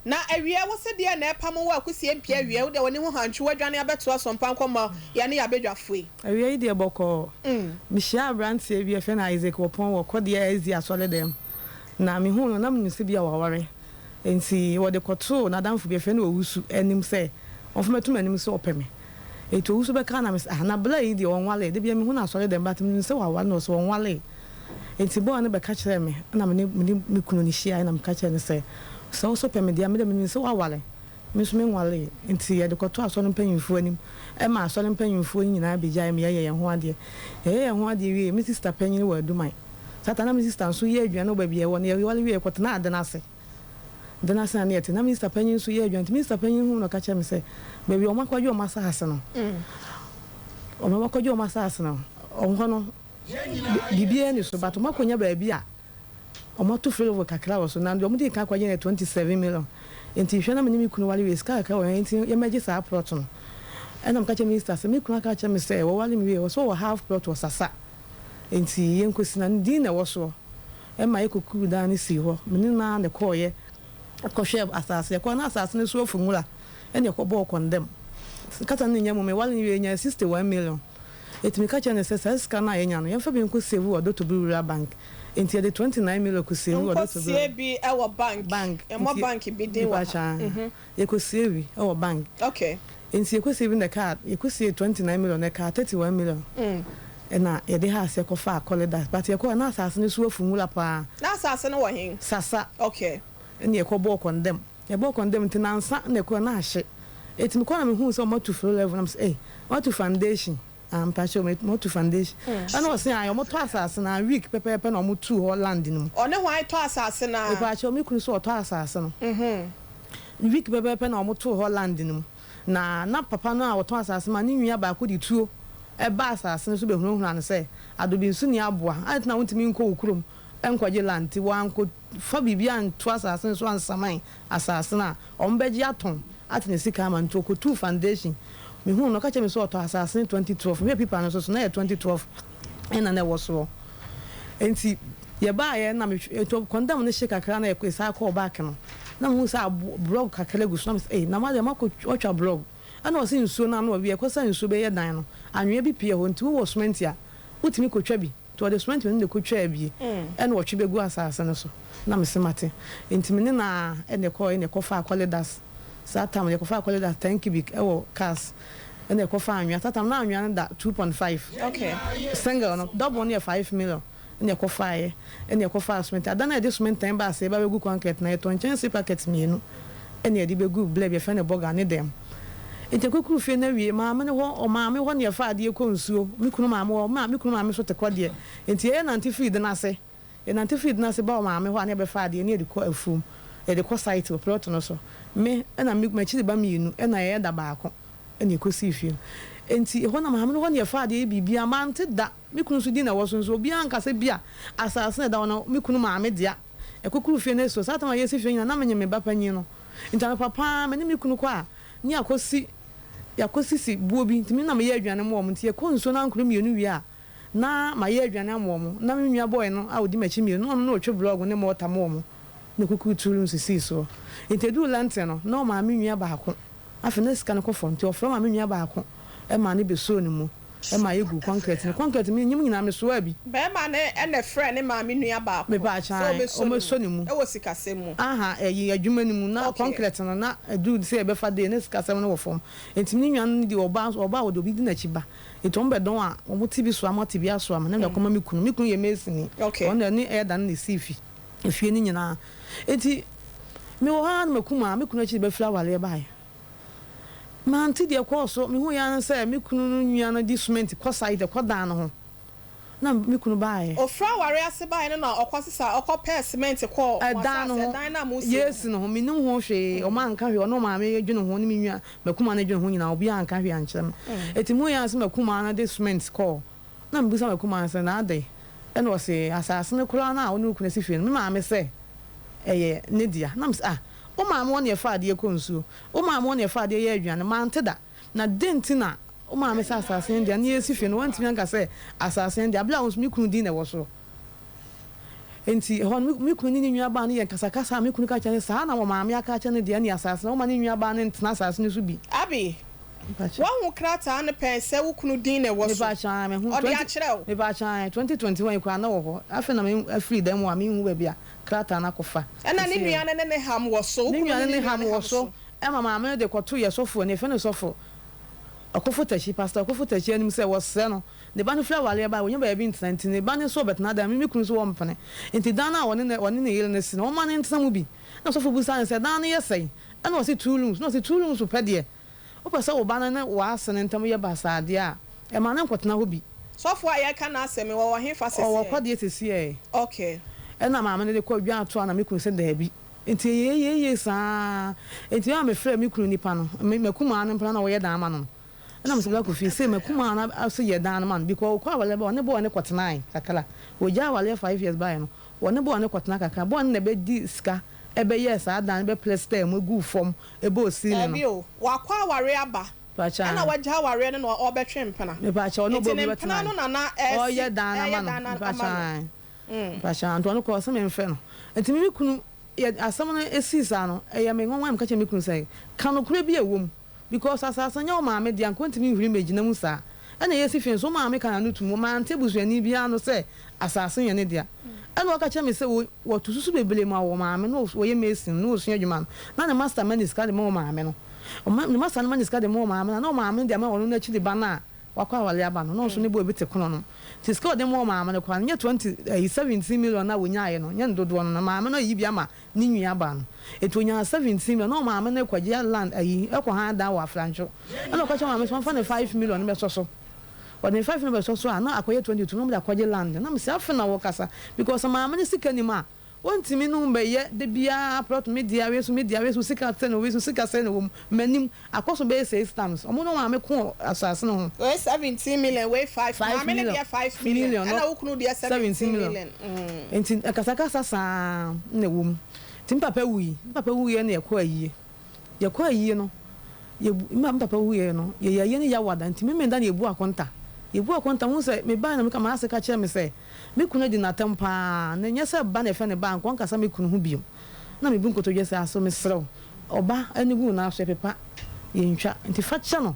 Na awia wo se deɛ na ɛpamo wo a kusie mpia awia wo deɛ w'ani ho hantwi w'adwane abɛtoa so mpa nkɔmmɔ yɛne yɛ abadwafoɔ yi. Awia yi deɛ bɔkɔɔ. Mehyiaa aberanteɛ bi a yɛfrɛ no Isaac Wɔpɔn wɔ Kɔdeɛ SDA asɔredɛm. Na mehuu no na menim sɛ bi a waware. Enti wɔde kɔtoo n'adamfo bi a yɛfrɛ no Owusu anim sɛ ɔmfa mmɛto m'anim sɛ ɔpɛ me. Enti Owusu bɛkaa na mese ah na bla yi deɛ ɔnwaree. Da biara mehu no asɔredɛm but menim sɛ waware na ɔse ɔnwaree. Enti boy no bɛka kyerɛɛ me na me ne me ne me kunu no hyiaeɛ na meka kyerɛɛ no sɛ sɛ wo nso pɛ me deɛ a me deɛ menim sɛ woaware. Me nso menwaree, enti yɛde kɔtoo asɔre mpanyimfoɔ anim ma asɔre mpanyimfoɔ no nyinaa bɛgyaee me yɛyɛɛ yɛn ho adeɛ. Yɛyɛɛ yɛn ho adeɛ wieeɛ, me sista panin wɔ Aduman. Saa ta na me sista nso yɛ aduane wɔ baabi a yɛwɔ no. Yɛware wieeɛ, yɛkɔtenaa Adenase. Adenase na na yɛte. Na me sista panin nso yɛ aduane, nti me sista panin huu me na ɔka kyerɛɛ me sɛ, baabi a wɔakɔgye wɔn asase no, wɔakɔgye wɔn asase no, hɔ no, biribiara nni so, but wɔakɔnya baabi a Wɔato flavour kakra wɔ so na deɛ wɔdii kan kɔgye no yɛ 27 million. Nti hwɛ na me ne me kunu ware wie sika kakra wɔ hɔ nti yɛmmɛgye saa plot no. Ɛna meka kyerɛɛ minister sɛ me kunu aka akyerɛ me sɛ wɔware me wie ɔse ɔwɔ half plot wɔ Sasa nti yɛnkɔsi na ne din na ɛwɔ soɔ. Ɛma yɛkɔkuu dan no sii hɔ. Me ne no ara na ɛkɔeɛ kɔhwɛɛ asase. Yɛkɔeɛ na asase no so afu nwura ɛna yɛkɔbɔɔ kɔndɛm. Kasa no nnya mu meware no wie yɛnyaa 61 million. Enti meka kyerɛɛ no sɛ saa sika no a yɛanya no, yɛmfa bi nkɔ save wɔ Dotobiri Rural Bank. Enti yɛde 29 million kɔsiee wɔ Dotobiri. Nkɔsie bi wɔ bank. Bank. Yɛmmɔ Nti, bank bi din wɔ ha. mepakyɛ aa, yɛkɔsiee bi wɔ bank. Okay. Enti yɛkɔsiee bi na ɛkaa, yɛkɔsiee 29 million na ɛkaa 31 million. Ɛna yɛde haa aseɛ kɔfaa Kɔledas. But yɛkɔɔɛ na asase no so afu nwura paa. Na asase no wɔ he? Sasa. Okay. Ɛna yɛkɔbɔɔ kɔndɛm. Yɛbɔɔ kɔndɛm nti nansa na ɛkɔɛ na ahye. Enti mekɔɔ na mehuu sɛ wɔatu floor level na mese ei wɔatu foundation ah mpakyɛw me wɔatu foundation ɛna ɔse ae wɔtɔ asase no a week pɛpɛɛpɛ na wɔtuu hɔ land no mu. Ɔne hwan tɔ asase no a? Mepakyɛw me kunu sɛ ɔtɔ asase no week pɛpɛɛpɛ na wɔtoo hɔ land no mu na na papa no a ɔtɔn asase ma ne nua baako de tuo ba asase no so bɛhunahuna no sɛ Adobinsu ni aboa adɛn nti na wontumi nkɔ wo kurom nkɔgye land nti wankɔ fa biribi anto asase no so ansaman asase no a, wɔbɛgye atɔn ate ne sika ama no. Nti ɔkɔtuu foundation. Mehuu no, ɔka kyerɛɛ me sɛ ɔtɔɔ asase no 2012. Mehwɛɛ paper no nso so, na ɛyɛ 2012 na na ɛwɔ soɔ. Nti yɛbaeɛ na mehwɛ, nti kɔndɛm no hye kakra na yɛsan kɔɔ back no, na mehuu sɛ abo blɔg kakra gu so. Na mese, ei, na moadeɛ moakɔ wɔatwa blɔg. Ɛna ɔse nsuo no ano a, wie ɛkɔsa nsuo bɛyɛ dan no, anwea bi pue hɔ, nti wowɔ cement a, wotumi kɔtwa bi. Nti ɔde cement no na ɛkɔtwaa bi ɛna ɔtwe bɛgu asaase no so na mese mate. Nti me ne no ara ɛna ɛkɔɔɛ ɛna ɛkɔfaa Kɔledas saa tam no yɛkɔfaa Kɔledas 10 cubic ɛwɔ cars ɛna ɛkɔfaa anwea saa tam no na anwea no da 2.5 single no double no yɛ 5 million ɛna ɛkɔfaaɛ ɛna ɛkɔfaa cement ada no a yɛde cement tan baa sɛ yɛba bɛgu concrete no yɛtɔ nkyɛnse packet mmienu ɛna yɛde bɛgu blɛ bi yɛfrɛ no bɔga ne dɛm. Nti yɛkɔkuru fie no awie, maame no hɔ, ɔmaame hɔ na yɛfa adeɛ kɔ nsuo, me kunu maame hɔ, me kunu maame nso te kɔ deɛ, nti yɛyɛ nante firi dene ase, yɛnante firi dene ase ba ɔmaame hɔ a na yɛbɛfa adeɛ na yɛde kɔ afuom, yɛde kɔ site wɔ plot no so, me ɛna me m'akyiri ba mmienu ɛna yɛyɛ da baako ɛna yɛkɔsii fie no. Nti ɛhɔ na maame no hɔ na yɛfa adeɛ yɛ biribiara, mante da, me kunu nso din na ɛwɔ so nso obiara anka sɛ bi a asase no ɛda hɔ no me kunu maame dea. Yɛkɔkuru fie no asuo, saa tam a yɛresi fie nyinaa na menye me ba panyin no. Nti anɔpa pa ara me ne me kunu kɔ a ne yɛakɔsi yɛakɔsisi buo bi nti me na meyɛ aduane ma wɔn nti yɛkɔ nsuo no ankoro mmienu wie a na mayɛ aduane ama wɔn na me nua boy no a ɔdi m'akyi mmienu na ɔno na ɔtwe blɔɔgo ne mɔɔta ma wɔn na ɛkukuru two rooms sii soɔ nti ɛduru lɛnten no na ɔmaa me nua baako afei na sika no kɔ fam nti ɔfrɛ maa me nua baako maa no bɛsoo ne mu. ma yɛguu kɔnkrɛt no. Kɔnkrɛt no, menyim nyinaa, mesoaa bi. Barima no na ɛfrɛɛ ne maame nua baako sɛ ɔmmɛsɔ ne mu wɔ sikasɛm mu. Aha, ɛyi, adwuma no mu, na kɔnkrɛt no, na ɛduru sɛ yɛbɛfa dei, na sikasɛm no wɔ fam. Nti me nua no deɛ, ɔba nso, ɔba a, ɔde obi di n'akyi ba. Nti wɔn bɛdɔn a, wɔn te bi soa, moate bi asoa me, na mede akɔma me kunu. Me kunu yɛ masonni, ɔno na ɛne ɛda no na ɛsii fi, efie no nyinaa. Nti, mewɔ hɔ ara na m'akumaa, me kunu akyiri bɛfiri awareɛ baeɛ. Mante deɛ ɛkɔɔ so. Mehuiɛ ara ne sɛ me kunu no nua no de sumɛnti kɔ site kɔ dan no ho na me kunu baeɛ. Ɔfiri awareɛ ase baeɛ no na ɔkɔ sesa ɔkɔ pɛɛ semɛnti kɔɔ mo Ɛdan no asaase ho, ɛdan no a mosie no yɛresi ho. no ho, mennim ho hwee, wɔn anka hwee, ɔne ɔmaame dwene ho ne me nua m'akumaa no dwene ho nyinaa obiara anka hwee ankyerɛ me. Enti mehuiɛ ara sɛ m'akumaa no de sumɛnti kɔɔ na mebisa m'akumaa no sɛ na adɛn? Ɛna ɔse asaase no koraa no a wo ne wo kunu asi fie no me maame sɛ ɛyɛ ne dea. Na mese ah Wo maame wɔ na yɛfa adeɛ kɔ nsuo. Wo maame wɔ na yɛfa adeɛ yɛ aduane. Mante da. Na dɛn nti na wo maame sɛ asase yɛn dea na yɛresi fie no, woantumi anka sɛ asase yɛn dea berɛ a wo nso me kunu din na ɛwɔ soɔ? Enti ɛhɔ no, me kunu ne ne nuabaa no yɛɛ nkasakasa a me kunu ka kyerɛɛ no sɛ, Saa na wɔn maame aka akyerɛ no deɛ, ɛnneɛ asase no, wɔmma ne nuabaa no ntena asase no so bi. Abby, Woahu krataa no pɛn sɛ wo kunu din na ɛwɔ so? Ɔde akyerɛ wo? Mepakyɛ ae, 2021 yi koraa na ɛwɔ hɔ. Afei na afiri dan mu a menhu baabi a krataa no akɔfa. Ɛna ne nua no ne ne ham wɔ so? Wo Ne kunu nua ne no ne ne nua ham no wɔ ham so so? ma maame no de kɔtoo yɛn sɔfo ani, yɛfrɛ no sɔfo Ɔkofo Takyi, Pastor Ɔkofo Takyi anim sɛ wɔsrɛ no, ne ba no firi awareɛ baeɛ, wɔnnya baabi ntena nti ne ba no nso ɔbɛtena dan mu, me me kunu nso wɔmpene nti dan no a wɔne wɔne ne yere no si no wɔmma no ntena mu bi. Ɛna sɔfo bisaa no sɛ dan no yɛ sɛn? Ɛna ɔse two rooms, ɛna ɔse two rooms pɛ deɛ wopɛ sɛ wo ba no ne w'ase no ntam yɛ basaa deɛ a, ɛma no nkɔtena hɔ bi. Sɔfo a yɛreka n'asɛm yi, ɔwɔ hefa Ɔwɔ sɛsiɛ? kɔdeɛ sɛsiɛ. Okay. Ɛna maame no de kɔ dwa toa na me kunu sɛ daabi. Nti ɛyɛɛyɛɛyɛ saa nti ɛma mefrɛɛ me kunu nipa no, me m'akumaa no mpena na ɔyɛ dan ma no no. Ɛna mese bra Kofi sei m'akumaa no ase yɛ dan no ma no because ɔkɔ awareɛ ba ɔne boy no kɔtenae kakra. Ɔgyaa awareɛ 5 years baeɛ no, ɔne boy no kɔtena kakra. Boy no na ɛbɛdi sika ɛbɛyɛɛ saa dan no bɛplɛstɛɛ mu guu fam ɛbɔɔ ceiling Daabi no. o, wakɔ awareɛ aba Mepakyɛ ɛna wagya awareɛ no na ɔrebɛtwe mpena. Mepakyɛ ɔne Nti ɔbɔ ne bi mpena bɛtenae. no na na ɛresi Ɔreyɛ dan no ama ɛreyɛ no. dan no ama Mepakyɛ no. ae. Mepakyɛ nti ɔno koraa ɔse memfrɛ no. Nti me me kunu yɛ asɛm no esii saa no ɛyɛ me nwanwa na meka kyerɛɛ me kunu sɛ ka nokorɛ bi a ɛwɔ mu because asaase no nyɛ wo maame dea nka ɔntumi nhuri mmɛgyina mu saa ɛna yɛsi fie nso wo maame ka n'ano tom mante abusuani biara ano sɛ asaase no yɛ ne dea ɛna ɔka kyerɛ me sɛ wɔ wɔto susu bebree ma wɔ maame no wɔyɛ mason na ɔsua adwuma no na ne master ma ne sika de ma wɔ maame no ɔma ne master no ma ne sika de ma wɔ maame no na wɔ maame no de ama ɔno n'akyi de ba no a wakɔ awale aba no na ɔnso ne boy bi te kono nom nti sika a ɔde ma ɔmaame no koraa no nyɛ twenty ɛyi 17 million no a ɔnyaeɛ no nyɛ ne dodoɔ no na maame no ayi bi ama ne nua baa no nti ɔnyaa 17 million na ɔmaame no rekɔgye land ayi ɛkɔ han dan wɔ Afrantwo ɛna ɔka kyerɛ maame sɛ ɔmfa ne 5 million no bɛsɔ so ɔde ne 5 million bɛsɔ so a na akɔyɛ 22 na ɔmde akɔgye land na mese afe na wɔkasa because maame no sika nim a Ontumi ne wo mbɛyɛ da biara prɔto me dea wei so me dea wei so sika sɛn na wei so sika sɛn na ɛwɔ mu m'anim akɔ so bɛyɛ six times ɔmo ne maame ko wɔ asase no ho. Wei 17 million, wei five, 5 maame no million deɛ 5 million, million ɛna no wo kunu deɛ 17 17 million million. Nti akasakasa saa na ɛwɔ mu nti me papa wui me papa wuiɛ na yɛkɔ ayie yɛkɔ ayie no yɛbu me papa wuiɛ no yɛyɛ ayie no yawada nti me menda na yɛbu akonta yɛbu akonta hu sɛ mebae na meka m'ase ka kyerɛ me sɛ me kunu adi n'atɛm paa na ɛnyɛ sɛ ba na ɛfɛ ne ba anka ɔnkasa me kunu ho biom na mebu nkotodwe sɛ aso mesrɛ wo ɔba ani gu n'aso yɛpepa yɛntwa nti fa kyɛ no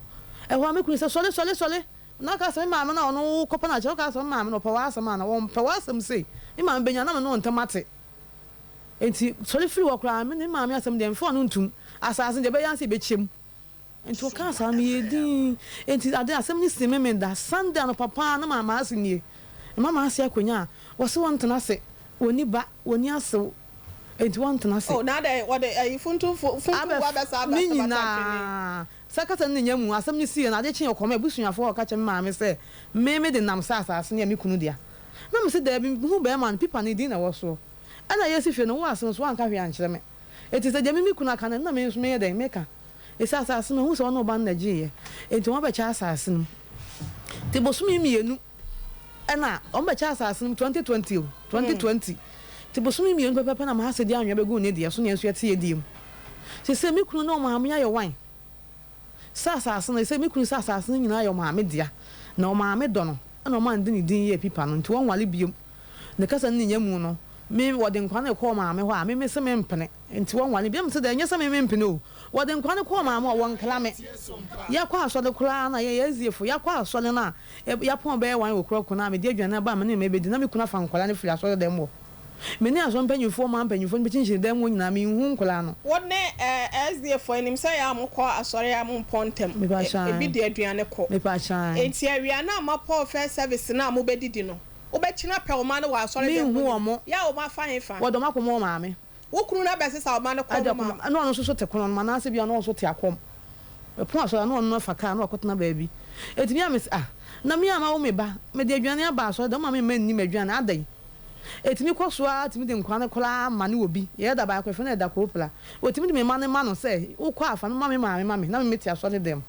ɛhɔ a me kunu sɛ sɔle sɔle sɔle na ɔka sɛ me maame na ɔno wokɔpɛ no akyɛ ɔka sɛ me maame na ɔpɛ w'asɛm a na wɔmpɛ w'asɛm sei me maame bɛnya na me ne wo ntam ate nti sɔre firi hɔ koraa me ne maame asɛm deɛ mfa ɔno ntom asase deɛ ɛbɛyɛ ansa yɛbɛkyɛm nti ɔka saa meyɛ din nti ade asɛm no si me me da Sunday anɔpa paa na maama ase nie mama ase akonnwa a wɔse wɔntena ase wɔni ba wɔni asew nti wɔntena ase. Oh, na adɛ wɔde ayi funtum funtum abɛ wa bɛsa aba ne bata twene. Nyinaa sɛ kasa no ne nya mu asɛm no siiɛ no ade kye ɔkɔma abusuafoɔ a ɔka kyerɛ me maame sɛ me me de nam sɛ asase no yɛ me kunu dea na me sɛ daabi mehu bɛrima no pipa ne din na ɛwɔ soɔ ɛna yɛsi fie no wo ase no so woanka hwee ankyerɛ me ɛti sɛ deɛ me me kunu aka no na me nso meyɛ dɛn meka ɛsɛ asase no mahu sɛ ɔne ɔba no na gyeeɛ enti wɔn abɛkyɛ asase no mu nti bosome 2 ɛna wɔn bɛkyɛ asase no mu 2020 o 2020 nti bosome 2 pɛpɛpɛ na maa sɛ deɛ anwea bɛgu ne deɛ so ne nso yɛte yɛ deɛ mu sɛ sɛ me kunu ne ɔmaame ayɛ wan sɛ asase no sɛ me kunu sɛ asase no nyinaa yɛ ɔmaame dea na ɔmaame dɔ no ɛna ɔmaa de ne din yɛ pipa no nti wɔnwale biom ne kasa no ne nya mu no me wɔde nkwa no kɔɔ maame hɔ a me me se me mpene nti wɔnwale biom sɛ dɛ ɛnyɛ sɛ me me mpene o wɔde nkwa no kɔɔ maame hɔ wɔnkla me yɛkɔ asɔre koraa na yɛyɛ aziefo yɛkɔ asɔre no a yɛpɔn bɛyɛ wan wɔ kuro ko no a mede aduane aba a me ne me bɛdi na me kunu afa nkwadaa no firi asɔre dɛm hɔ me ne asɔre mpanyinfoɔ ma mpanyinfoɔ no bɛkyinkyini dɛm hɔ nyinaa menhu nkwadaa no. Wo ne SDA foɔ anim sɛ yɛ a mokɔ asɔre a mompɔ ntɛm. Mepa kyɛn. Ebi de aduane kɔ. Mepa kyɛn. Enti awia no a mapɔ first service no a mobɛdidi no wobɛkyina pɛ ɔma no wɔ asɔre dɛm menhu hɔ ɔmo. Yɛ a ɔmo afa he fa? Wɔde ɔmo akɔma ɔmaame. Wo kunu no abɛsesa ɔma no kɔ ade no ma. Akɔma na ɔno nso so te kono no ma anaasɛ bia na ɔno nso te akɔm ɛpon asɔre a na ɔno afa kaa na wakɔtena baabi eti mi a me sɛ ah na mi a ma wo me ba mede aduane aba asɔre dɛm ɔma mi mma nni m'aduane adan etimi kɔ so ara timi de nkwa no koraa ma ne wɔ bi yɛyɛ da baako efe no ɛda koopla otimi de me ma ne ma no sɛ wokɔ afa me ma me maame ma me na me me te asɔre dɛm.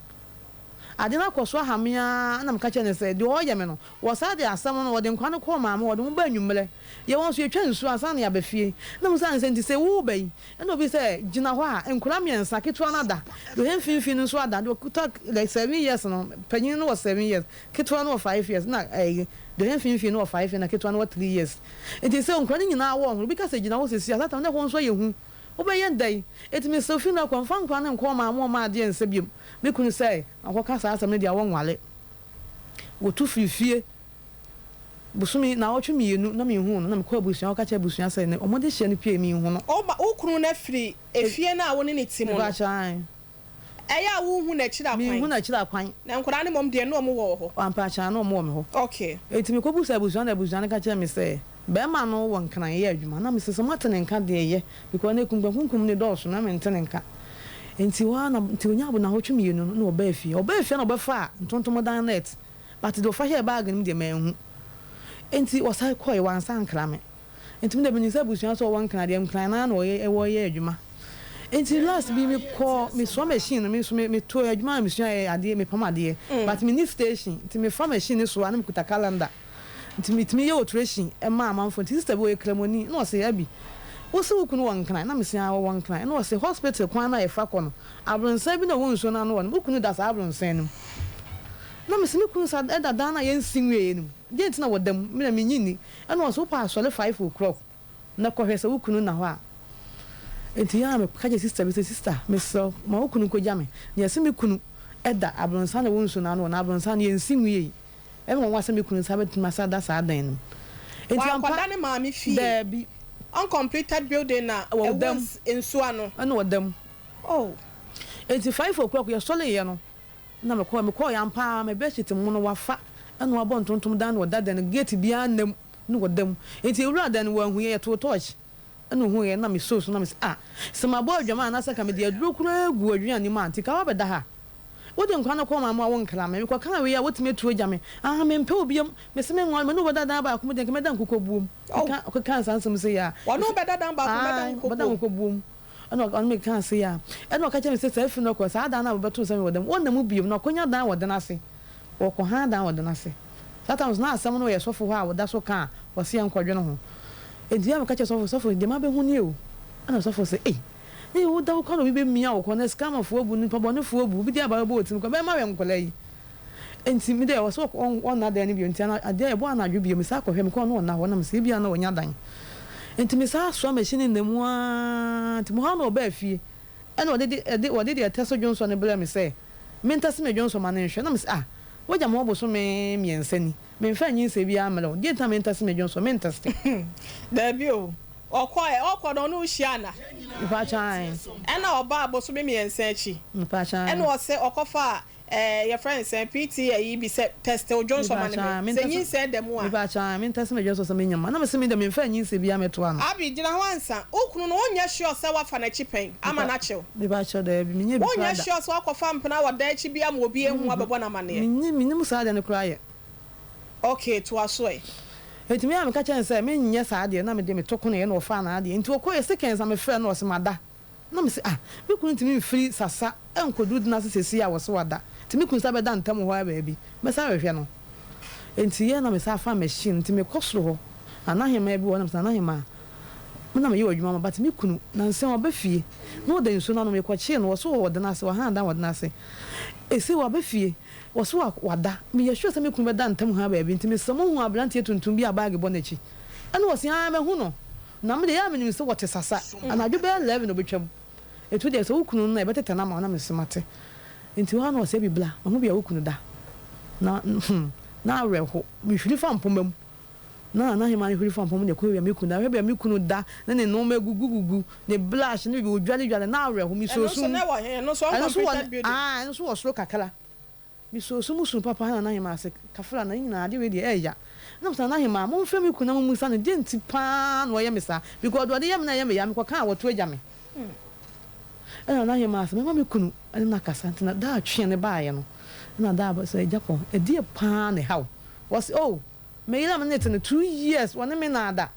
Ade no akɔ so aha me ara na meka kyerɛɛ no sɛ deɛ ɔreyɛ me no, wɔsan de asɛm no, wɔde nkwadaa no kɔɔ maame hɔ, wɔde wɔn baa anwummerɛ. Yɛn nso yɛtwa nsuo ansa na yɛaba fie. Na mebisaa no sɛ, nti sɛ woreba yi, ɛna obi sɛ, gyina hɔ a, nkwadaa mmiɛnsa, ketewa no ada, deɛ ɔyɛ mfimfini no nso ada, deɛ ɔkuta like 7 years no, panyin no wɔ 7 years, ketewa no wɔ 5 years, na ɛyi deɛ ɔyɛ mfimfini no wɔ 5 years na ketewa no wɔ 3 years. Nti sɛ nkwadaa no nyinaa wɔ ho, obi ka sɛ gyina hɔ sisi a, saa time na ɛhɔ nso ayɛ hu. Wobɛyɛ dɛn? Enti mesrɛ wo fi nnɛ kɔ, mfa nkwadaa no nkɔ ɔmaame ɔma adeɛ nsɛ biom. Me kunu sɛ, wakɔka saa asɛm no deɛ a wɔnwale. Wɔtu firi fie bosome 2 nnawɔtwe na menhuu no, na mekɔɔ abusua hɔ ka kyerɛɛ abusua sɛ ne wɔn de hyɛ no pue menhu no. Wo wo kunu no afiri efie no a wo ne no te mu no. Mepakyɛ ae. Ɛyɛ a wonhu n'akyiri akwan? Menhu n'akyiri akwan. Na nkwadaa no mmom deɛ na wɔn wɔ wo hɔ? Ampakyɛ ae, na wɔn wɔ me hɔ. Okay. Enti mekɔbusaa abusua na abusua no ka kyerɛɛ me sɛ barima no wɔ Nkran yɛ adwuma. Na mese sɛ moate ne nka deɛ ɛyɛ because na akunkumkunkum no dɔɔso na mente ne nka. Enti hɔ ara na nti ɔnyaa 2 nnawɔtwe no na ɔbaa fie. Ɔbaa fie na ɔbɛfaa ntontom net but deɛ ɔfa hyɛɛ bag no mu deɛ manhu. Enti ɔsan kɔeɛ wansan ankra me. Enti me deɛ menim sɛ abusua sɛ ɔwɔ Nkran deɛ Nkran no ara na ɔyɛ ɛwɔ yɛ adwuma. Enti last bi mekɔ mesoa machine no me nso me meto adwuma a mesua yɛ adeɛ mepam adeɛ but menni station nti mefa machine no soa na mekuta calendar nti metumi yɛ alteration ma amanfoɔ. Nti sister bi ɔyɛ kramoni na ɔse Abby wose wo kunu wɔ Nkran na mese aa ɔwɔ Nkran na ɔse hospital kwan no a yɛfa kɔ no abronsan bi na ɛwɔ nsuo no ano hɔ no wo kunu da saa abronsan no mu na mese me kunu sa da dan no a yɛnsi nwieɛ no mu deɛ nti na wɔda mu me na mennye nni ɛna ɔse wopɛ asɔre 5 o'clock na kɔhwɛ sɛ wo kunu nna hɔ a. Enti yɛ a meka kyerɛ sista bi sɛ, Sista, mesrɛ wo, ma wo kunu nkogya me. Na yɛse me kunu da abrɔnsan a ɛwɔ nsuo no ano hɔ, na abrɔnsan no yɛnsi nwiei. Ɛyɛ me nwanwa sɛ me kunu nsa bɛtumi asan ada saa dan no mu. Enti ampa, Wankɔda ne maame fie. Daabi. Uncompleted building a Ɛwɔ ɛwɔ da mu. nsuo ano. Ɛna ɔda mu. Oh. Enti 5 o'clock yɛsɔreeɛ no, na mekɔɔ, mekɔeɛ ampa ara, me bedsheet mono wafa, ɛna wabɔ ntontom dan na ɔda dan no, gate biara nna mu. Na ɔda mu. Enti yɛwuraa dan no, wanhu yɛn, yɛtoo torch na ohuu yɛn na mesoo so na mese, Ah, sɛ mabɔ adwaman anaasɛ anka mede aduro koraa agu w'aduane mu a, nti ka woabɛda ha? Wode nkwa no kɔɔ maa mo a wonkra me. Mekɔkaa wei a, wotumi atu agya me. Ah, mempɛ wo biom. Mese menware, me ne wo bɛda dan baako mu deɛ, nka mɛda nkokɔbuo mu. Oh. Ɔka, ɔkekaa saa nsɛm sei a. Ɔne wo bɛda dan baako mu, bɛda Ae, ɔbɛda nkokɔbuo mu. nkokɔbuo mu. Ɛna ɔne me kaa sei a, ɛna ɔka kyerɛɛ me sɛ saa fi no kɔ, saa dan no a wobɛtoo sɛ mewɔ dan mu, ɔnna mu biom, na ɔkɔnya dan wɔ dan ase. Wɔkɔ hann dan wɔ dan ase. Saa tam no so na asɛm no yɛ sɔfo hɔ a wɔda so ka a wɔse yɛnkɔdwene ho. Enti a meka kyerɛɛ sɔfo, Sɔfo, deɛ mabɛhu nie o. Ɛna sɔfo se, Ei, na yɛ woda wo kɔ na obi bɛmia wo kɔ na scammerfoɔ abu, nipa bɔnefoɔ abu, obi de aba bɛbɔ wo tirim kɔ, bɛma wɛ nkwadaa yi. Enti me deɛ ɔse ɔnna dan no bio, nti adeɛ ɛbɔ anadwo bio, mesan kɔhwɛ, mekɔɔ na ɔnna hɔ, na mese ebia na wanya dan. Enti mesan soa machine no nna mu ara, nti mehɔ ara na ɔbaa fie. Ɛna ɔde de ɛde ɔde deɛ ɛtɛ so dwonsɔ no brɛɛ me sɛ mentɛse me dwonsɔ ma no nhwɛ. Na mese, Ah, woagya me hɔ bosome 3 ni, memfaa nyinsɛn biara mmrɛ wo, deɛn nti na mentɛse me dwonsɔ? Mentɛse. Daabi o. Ɔkɔɛ, ɔkɔ no ɔne wo hyia ana? Mpakyɛ ae. Ɛna ɔbaa bosome 3 akyi. Mpakyɛ ae. Ɛna ɔse ɔkɔfaa Ɛɛ yɛfrɛ no sɛn PT ayi bi sɛ test wo dwonsɔ ma no hwɛ sɛ nyinsɛn da mu a. Mepakyɛ me ntɛse me dwonsɔ sɛ menya mu a na mese me deɛ memfaa nyinsɛn biara mɛto ano. Abby gyina hɔ ansa. Wo kunu no wonyɛ sure sɛ woafa n'akyi pɛn ama no akye wo? Mepakyɛ daabi menyɛ bi koraa Wonyɛ da. sure sɛ woakɔfa mpena wɔ dan akyi bi ama obi ahu abɛbɔ no amaneɛ? Mennim mennim saa adeɛ no koraa yɛ. Okay toa so ɛ. Enti me a meka kyerɛɛ no sɛ menyɛ saa adeɛ na medeɛ meto konoeɛ na ɔfaa n'adeɛ nti ɔkɔeɛ seconds na mefrɛɛ no na ɔse mada. Na mese, Ah, me kunu ntumi mfiri Sasa nkɔduru Dena ase seesei a wɔse wada, nti me kunu san bɛda ntam hɔ ara baabi. Mɛsan ahwehwɛ no. Enti yɛ na mesan fa machine, nti mekɔ soro hɔ, Nana Hemaa bi wɔ hɔ, na mese, Nana Hemaa, me na meyɛ w'adwuma ma, but me kunu, nansa yi waba fie, na ɔda nsuo no ano, mekɔkyee no, wɔse ɔwɔ Dena ase, wahan dan wɔ Dena ase. Ese waba fie, wɔse wada, meyɛ sure sɛ me kunu bɛda ntam ha baabi, nti mesrɛ mo hu aberanteɛ tuntum bi a baage bɔ n'akyi? Ɛna ɔse, Aane, mahu no. Na me deɛ, ɛyɛ a menim sɛ wɔte sasa. Anadwo bɛyɛ 11 na ɔbɛtwam. Enti wo deɛ, sɛ wo kunu no na yɛbɛtetɛ no ama wo. Na mese, Mate. Enti hɔ ara na ɔse, Abby bla, mahu baabi a wo kunu da. Na, hmm, na awerɛho. Mehwiri fa mpoma mu. Na Nana Hemaa no hwiri fa mpoma mu na ɛkɔ baabi a me kunu da. Mehwɛ baabi a me kunu da, ne ne nnoɔma agugugugu, ne blush ne biribi, ɔdwaledwale, na awerɛho. Mesoo Ɛno nso sum. na ɛwɔ he? Ɛno nso Ɛno nso wɔ, uncompleted building? aah, ɛno nso wɔ soro kakra. Mesoo so mu suu papa Nana Ahemaa se, Kafra, na ne nyinaa ade wei deɛ ɛɛya. Ɛna mese, Nana Ahemaa, momfrɛ me kunu na mommisa no deɛ nti paa na ɔyɛ me saa, because deɛ ɔde yɛ me no ɛyɛ me ya, mekɔka a wɔto agya me. Ɛna Nana Ahemaa se, mɛma me kunu ne no akasa. Nti na da a tweɛ no baeɛ no, ɛna da a sɛ, Agyapong, ɛdeɛ paa na ɛha wo? Ɔse, Oh, me yere a me ne no te no 2 years, ɔne me nnaada.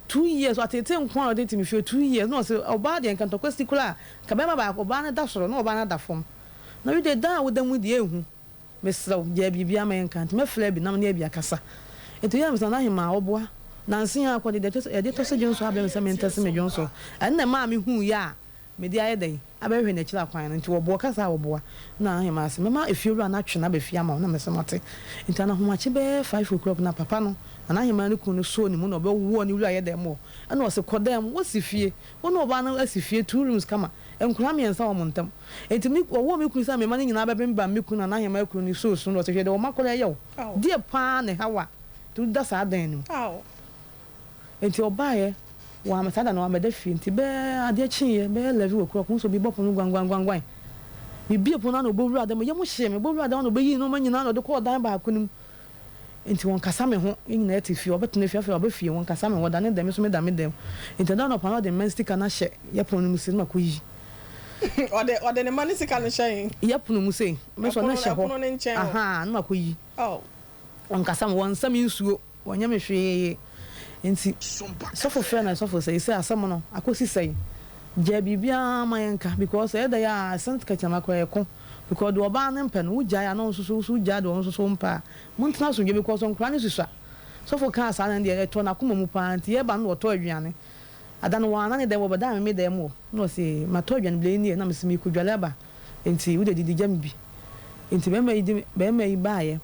2 years wateetee nko ara ɔde te me fie 2 years na ɔse ɔbaa deɛ nka ntɔkwa si koraa nka bɛrima baako ɔbaa no da soro na ɔbaa no ada fam. Na wo deɛ dan a woda mu yi deɛ ɛhu. Mesrɛ wo, gyaa biribiara ma yɛnka. Nti mɛfrɛ Abi na me ne Abi akasa. Nti ɔyɛɛ me sɛ Nana Ahemaa, ɔboa. Nansa yi ara kɔ deɛ, yɛde tɔse dwonsɔ abrɛ me sɛ mentɛse me dwonsɔ. Ɛno na ɛmaa mehuiɛ a mede ayɛ dɛn abɛhwehwɛ n'akyiri akwan no. Nti wɔboa, ɔka saa a wɔboa. Nna Ahemaa se, mɛma efiewura no atwe no aba fie ama wo. Na mese, mate. Nti anahomakye bɛyɛ 5 o'clock na papa no, Nana Ahemaa no kunu no sɔɔ ne mu na ɔbɛwɔɔ ne wura yɛ dɛm wɔ. Ɛna ɔse, kɔ dan mu, wosi fie. Wo ne ɔbaa no asi fie, two rooms kama. Nkwadaa mmiɛnsa wɔ mo ntam. Enti me, wɔwoo me kunu sɛ me mma no nyinaa bɛbembam me kunu Nana Ahemaa kunu no soo su na ɔse, hwɛ deɛ wo mma koraa yɛ wo. Deɛ paa na ɛha wo a, nti woda saa dan no mu. Enti ɔbaeɛ, wamma, saa da no wammɛda fie. Nti bɛyɛ adeɛ kyeeɛ, bɛyɛ 11 o'clock, mehu sɛ obi bɔ pono no gwanguanguanguan. Mebue pono no a na ɔbɔ wuraa dan mu, yam hyee me, ɔbɔ wuraa dan mu na ɔbɛyii nnoɔma nyinaa na ɔde kɔɔ dan baako no mu. Nti wɔnkasa me ho, yɛn nyinaa te fie, ɔbɛtena fie, afei waba fie, wɔnkasa me ho, ɔda ne dɛm, me nso meda me dɛm. Nti ɛda anɔpa no ɔde mma sika no ahyɛ yɛ pono no mu sei na makɔyi. Ɔde, ɔde ne mma no sika no hyɛ he? Yɛ pono mu sei, me nso Ɛpono, na ɛhyɛ hɔ, ɛpono no nkyɛn hɔ. ahaa, na makɔyi. Oh. Wɔnkasa me ho, wɔnsa me nsuo, wɔnyɛ me hwee. Nti sɔfo frɛ no, sɔfo sɛ, seisei asɛm no akɔsi sɛn? Gyae biribiara ma yɛnka because ɛyɛ dɛn a ɛsɛn kɛkyɛma koraa ɛko because deɛ ɔbaa no mpɛ no wogyae a na ɔno nso so wogyae deɛ ɔno nso so mpɛ a montena asomdwoeɛ because nkwadaa no susua. Sɔfo kaa saa no deɛ ɛtɔɔ n'akoma mu paa nti yɛreba no na ɔtɔɔ aduane. Ada no wɔanna ne dɛm wɔbɛdaa me me dan mu hɔ na ɔse matɔ aduane blɛ nie na mese merekɔdwale aba nti wode didi gya me bi. Nti bɛrima yi de bɛrima yi baeɛ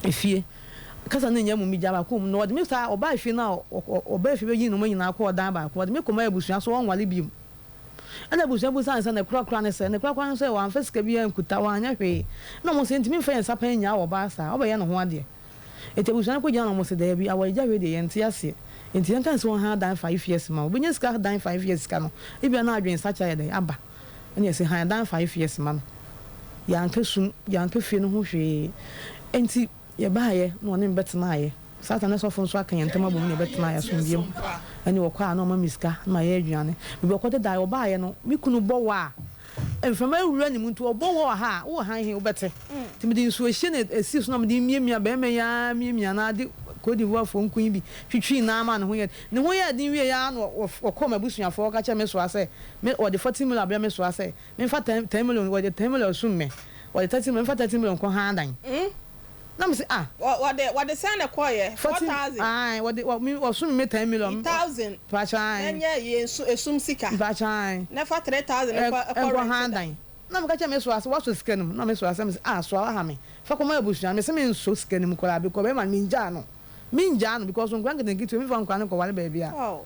efie kasa no nnya mu megyaa baako wɔ mu na ɔde me saa ɔbaa fie no a ɔbaa fie bɛyii nnoɔma nyinaa kɔɔ dan baako ɔde me kɔmaa abusua so ɔnwale biom ɛna abusua busaa no sɛ ne korakora ne sɛ ne korakora ne sɛ wamfa sika biara ankuta wanyɛ hwee ɛna wɔn sɛ ntumi mfa yɛn nsa pɛn nnyaa ɔbaa saa ɔbɛyɛ ne ho adeɛ nti abusua no kɔgyina na wɔn sɛ daabi awaregya wei deɛ yɛnte aseɛ nti yɛnka ne sɛ wɔn ha dan 5 years ma wobɛnya sika dan 5 years sika no ebia na adwene sakyera yɛ dɛn aba ɛna yɛsɛ han dan 5 years ma no yɛanka sum yɛanka fie no ho hwee nti yɛbaayɛ na ɔne me bɛtenaayɛ Satan ne sɔfo nso aka yɛn ntam abom na yɛbɛtenaayɛ asomdwoeɛ mu. Ɛne ɔkɔ a na ɔma me sika na mayɛ aduane. Baabi ɔkɔ dedaeɛ ɔbaayɛ no me kunu bɔ wɔ a mframa awura ne mu nti ɔbɔ wɔ wɔ ha a wowɔ han he wobɛte. Nti mede nsuo hye na ɛsii so na mede miamia barima yi ara miamia no ara de Cote d'Ivoire foɔ nku yi bi twitwii no ara maa ne ho yɛɛ ne ho yɛɛ den wieeɛ ara na ɔkɔɔ m'abusuafoɔ hɔ ka kyerɛɛ me soa sɛ me wɔde 40 million abrɛ me soa sɛ memfa 10 million wɔde 10 million sum me wɔde 30 million memfa 30 million nkɔ han dan. Na me se ah. Wɔde wɔde sɛn na ɛkɔɔyɛ? Four 40 thousand. Ae wɔde wɔ me wɔsom me 10 million. 1,000. Mpakyɛ ae. Na nyɛ yɛ nsu esum sika. Mpakyɛ ae. Na fa 3,000 nkɔ ɛkɔ Nkɔ rent han dan. Dan. Na meka kyerɛ me soa sɛ wasɔ sika no mu na me soa sɛ me se ah soa waha me fa kɔma abusua me se me nsɔ sika no mu koraa because bɛrima no me ngyaa no me ngyaa no because nkwadaa nketenkete me nfa nkwadaa no nkɔware baabi a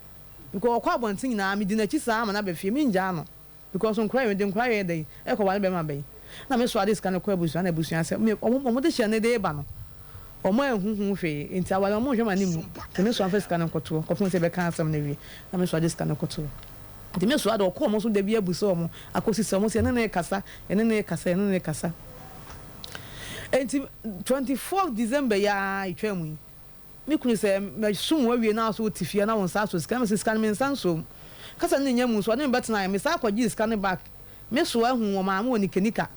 because ɔkɔ abɔnten nyinaa me di n'akyi saa ama no aba fie me ngyaa no. Because nkora yɛ de nkora yɛ dɛn ɛkɔ ware bɛrima bɛn na me soa de sika no kɔ abusua na abusua sɛ me ɔmo ɔmo de hyɛ ne de ba no ɔmo anhu ho hwee nti aware ɔmo nhwɛ ma ne mu nti me soa nfa sika no nkɔtoɔ kɔpem sɛ yɛbɛka asɛm no awie na me soa de sika no kɔtoɔ nti me soa de ɔkɔ ɔmo so da bi abu sɛ ɔmo akɔsi sɛ ɔmo sɛ yɛne ne kasa yɛne ne kasa yɛne ne kasa nti 24 December yi ara etwa mu yi me kunu sɛ mɛsum wo awie na so wote fie na wo nsa asɔ sika na mese sika no me nsa nsɔ mu kasa no ne nya mu nso ɔne me bɛtena me saa akɔgye sika no back me so ahu wɔ maame wɔ nikanika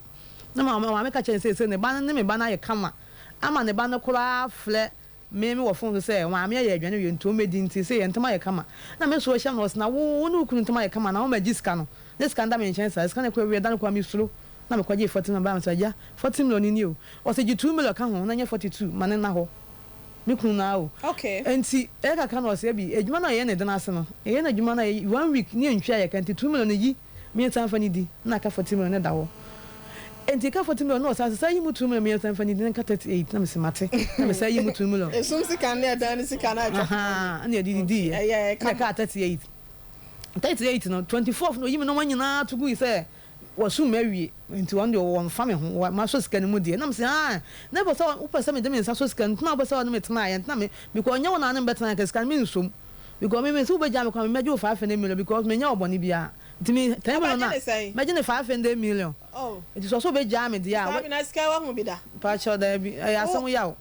na ma maame ka kyerɛ ne sɛ sɛ ne ba no ne me ba no ayɛ kama ama ne ba no koraa frɛ me wɔ phone so sɛ maame ayɛ aduane wie nti ɔmmɛdi nti sɛ yɛn ntam ayɛ kama na me so ahyia no ɔsɛ na wo wo ne wo kunu ntam ayɛ kama na wo ma gye sika no ne sika no da me nkyɛn saa sika no kɔ awie da no kɔ a mesuro na mekɔgye 40 million baa me sɛ agya 40 million ni o ɔsɛ gye 2 million ka ho na nyɛ 42 ma ne nna hɔ me kunu naa o. Nti ɛyɛ kakra na ɔsɛ bi adwuma no a yɛyɛ ne den ase no yɛyɛ no adwuma no a one week ne yɛntwa yɛ ka nti 2 million no yi mmiɛnsa mfa ne di na aka 40 million ne da hɔ nti ka 40 million na ɔsan sɛ yi mu 2 million mmiɛnsa mfa ne di na nka 38 na mesi mate na mesa yi mu 2 million. Esum sika ne ɛdan ne sika na atwa. Ɛna yɛde didi yɛ ɛna ka 38 38 no 24 na oyi mi nneɛma nyinaa to gu yi sɛ wɔsum awie nti wɔn deɛ wɔmfa me ho ma sɔ sika no mu deɛ nam sɛ ah na ɛbɔ sɛ wopɛ sɛ mede me nsa sɔ sika no ntena wopɛ sɛ ɔne me tena yɛ ntena me because ɔnyɛ wo na ne mbɛtena yɛ sika no me nsom because me me sɛ wobɛgya me kwan me mɛgye wo 500 million because menyɛ wo bɔne biara nti me 10 million na mɛgye ne 500 million nti sɛ ɔsɛ wobɛgyaa me deɛ a na sika wahu bi da. Mpakyɛw daabi ɛyɛ asɛm yaw.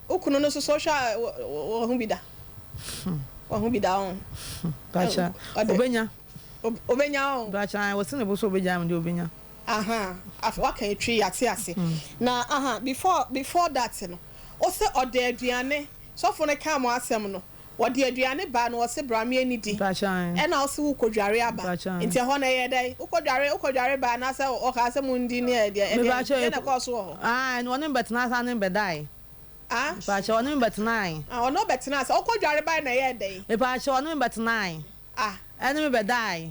Wo kunu no soso hwɛ a wahu bi da wahu bi da ɔn. Mpakyɛw obɛnya. Obɛnya ɔn. Mpakyɛw wɔsi ne bo so obɛgyaa me deɛ obɛnya. Aha waka etwi yate ase na aha before that no ɔsɛ ɔde aduane sɔfo no ka mo asɛm no. Wɔde aduane baa na wɔse bra me anidi. Ɛna wose wokɔ dware aba. Nti ɛhɔ no ɛyɛɛ dɛn? Wokɔ dware wokɔ dware baa anaasɛ ɔkaa sɛ mondi ne ɛdeɛ ɛdeɛn deɛn na ɛkɔɔ so wɔ hɔ? Aane ɔne me bɛtenaa saa ne me bɛdae. Ah? Mepaakyɛw ɔne me bɛtenae. Ah ɔne wo bɛtenaa sɛ wokɔ dware bae na ɛyɛɛ dɛn? Mepaakyɛw ɔne me bɛtenae. Ah. Ɛne me bɛdae.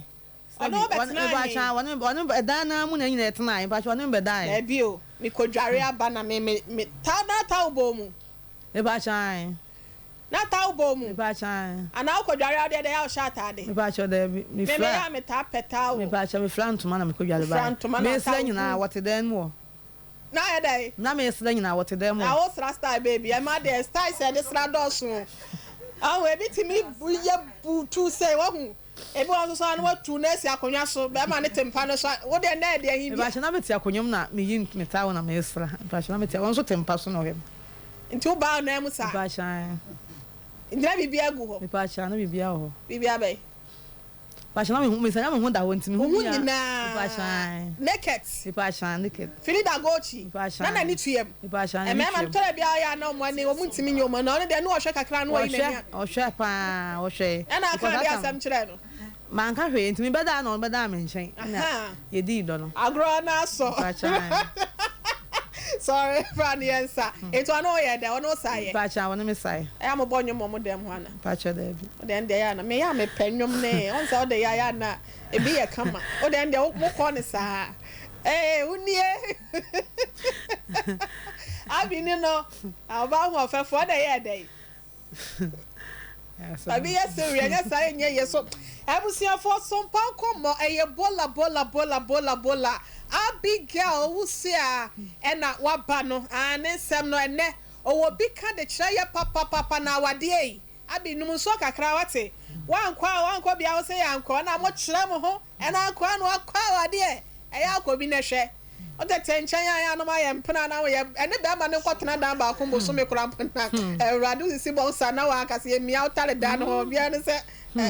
Ɔne wo bɛtenaa he? Mepaakyɛw ɔne me ɔne me ɛdan no ara mu na yɛn nyinaa yɛtenae. Mepaakyɛw ɔne me bɛdae. Daabi o, mekɔ dware aba na me me me ta na towel bɔ wo mu? Mepaakyɛw ae. Na towel bɔ wo mu? Mepaakyɛw ae. Anaa wokɔ dware a wodeɛ dɛn a wohyɛ ataade? Mepaakyɛw daabi, Me mefira. me yɛ a metaa pɛ towel. Mepaakyɛw mefira ntoma na mekɔ dware Wofira bae. ntoma na Mesrɛ towel gu nyinaa wo. wɔte dan mu hɔ. Na ayɛ dɛn? Na mesrɛ nyinaa wɔte dan mu Na hɔ. wosra style bɛɛ bi? Ɛma deɛ styles a yɛde sra dɔɔso o. Wahu, ebi tumi yɛ butu sei, wahu. Ebi wɔ hɔ nso so a na watu no asi akonnwa so, bɛrima no te mpa no so a, wo deɛ na ɛdeɛ he bia? Mepakyɛ na mete akonnwa mu na meyi me towel na mesra. Mepakyɛ na mete, ɔno nso te mpa so na ɔhwɛ me. Nti wobaa ɔnan mu saa? Mepakyɛ ae. Nti na biribiara gu hɔ? Mepakyɛ na biribiara wɔ hɔ. Biribiara bɛn? Mepakyɛ na mehu, mesɛ na me ho da hɔ nti mehu Wo ho biaa. nyinaa Mepakyɛ ae. naked. Mepakyɛ ae naked. Phyllida Gochi, Mepakyɛ na ae. n'ani tuam. Mepakyɛ ae n'ani Mmarima no tuam. tɔrɔ biara yɛ a na wɔn ani wɔn ntumi nyɛ wɔn ani, ɔno deɛ na ɔhwɛ kakra na wayi n'ani Ɔhwɛ, a. ɔhwɛ paa, ɔhwɛe. Ɛna aka Because adeɛ that time. asɛm kyerɛɛ no. Manka hwee, nti mebɛdaa na ɔno bɛdaa me nkyɛn ɛna Ahaa. yɛdii dɔ no. Agorɔ no asɔ. Mepakyɛ ae. Sorry, bra ne yɛn nsa. Nti ɔne wo yɛ dɛn? Ɔne wo saeɛ? Mepakyɛ ae, ɔne me saeɛ. Ɛyɛ a mobɔ nnwom wɔ mo dan mu hɔ anaa? Mepakyɛ daabi. Wo deɛ ɛndeɛ ɛyɛ a na meyɛ a mepɛ nnwom ne wohu sɛ wode yɛ a yɛ a na ebi yɛ kama. Wo deɛ ɛndeɛ mokɔ ne saa. Ee wo nie. Abi ne no ɔbaa hoɔfɛfoɔ ɛna ɛyɛɛ dɛn? Abi yɛ sereɛ ɛnyɛ saa ɛnyɛ yie so. Abusuafoɔ sompa nkɔmmɔ ɛyɛ bola bola bola bola bola Abigail Owusia ɛna waba no aa ne nsɛm no ɛnɛ ɔwɔ bi ka de kyerɛ yɛ papapapa na awadeɛ yi Abi nom nsuo kakra wate wankɔ a wankɔ bia wose yankɔ ɛna mo kyerɛ mo ho ɛna akoa no akɔ awadeɛ ɛyɛ akɔ bi nɛ hwɛ wotete nkyɛn a yɛ anom ayɛ mpena na woyɛ ɛne bɛrima no nkɔtena dan baako bosome koraa mpo na awurade wosisi bɔnsa na wankasa yɛmia wo tare dan no hɔ obiara ne sɛ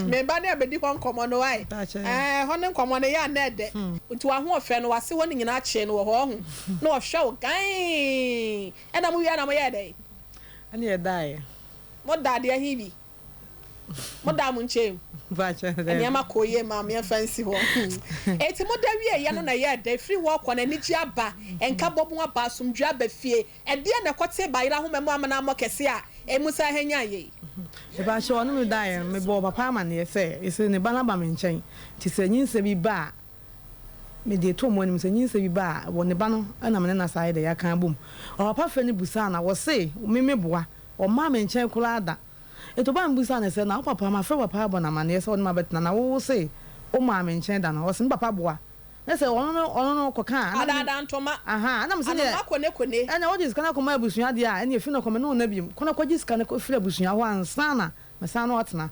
me ba ne abɛdi hɔ nkɔmmɔ no wae ɛɛ hɔ ne nkɔmmɔ no yɛ a na ɛdɛ nti wahoɔfɛ no wase hɔ no nyinaa kyee no wɔ hɔ ɔho na ɔhwɛ wo gann ɛna mo wie na moyɛɛ dɛn? Ɛne yɛdaeɛ. Mo da adeɛ he bi? Mo daa mo nkyɛn mu? Nneɛma kɔɔ yie maa me, yɛmfa nsi hɔ. Enti mo da wieeɛ no na ɛyɛɛ dɛ, ɛfiri hɔ rekɔ no anigyeɛ aba, nkabɔmu aba, asomdwoeɛ aba fie. Ɛdeɛn na ɛkɔtee bayerɛ ahoma mu amena mmɔ kɛseɛ a emu san hanyan yei? Mepakyɛw, ɔne me daeɛ no, mebɔɔ papa amaneɛ sɛ, ese ne ba no aba me nkyɛn, nti sɛ nyinsɛn bi ba a, mede to wɔn anim, sɛ nyinsɛn bi ba a, wɔ ne ba no na me ne no asan ayɛ dɛ, yɛaka abom. Ɔpapa frɛ no bisaa no a, ɔse me meboa, ɔmmaa me nkyɛn koraa da. Enti ɔbaa me bisaa no sɛ, na wo papa, mafrɛ wo papa abɔ no amaneɛ sɛ ɔne me abɛtena, na wo wose wommaa me nkyɛn da no? Ɔse me papa boa. Na sɛ ɔno no ɔno no kɔka a, na me Adaadaa ntoma, Ahaa, na mese neɛ, anoma kone kone. ɛnneɛ wode sika no akɔma abusua deɛ a, ɛnneɛ fi no kɔ, me ne wo nna biom. Kɔ na kɔgye sika no firi abusua hɔ ansa na mesan ne wo atena.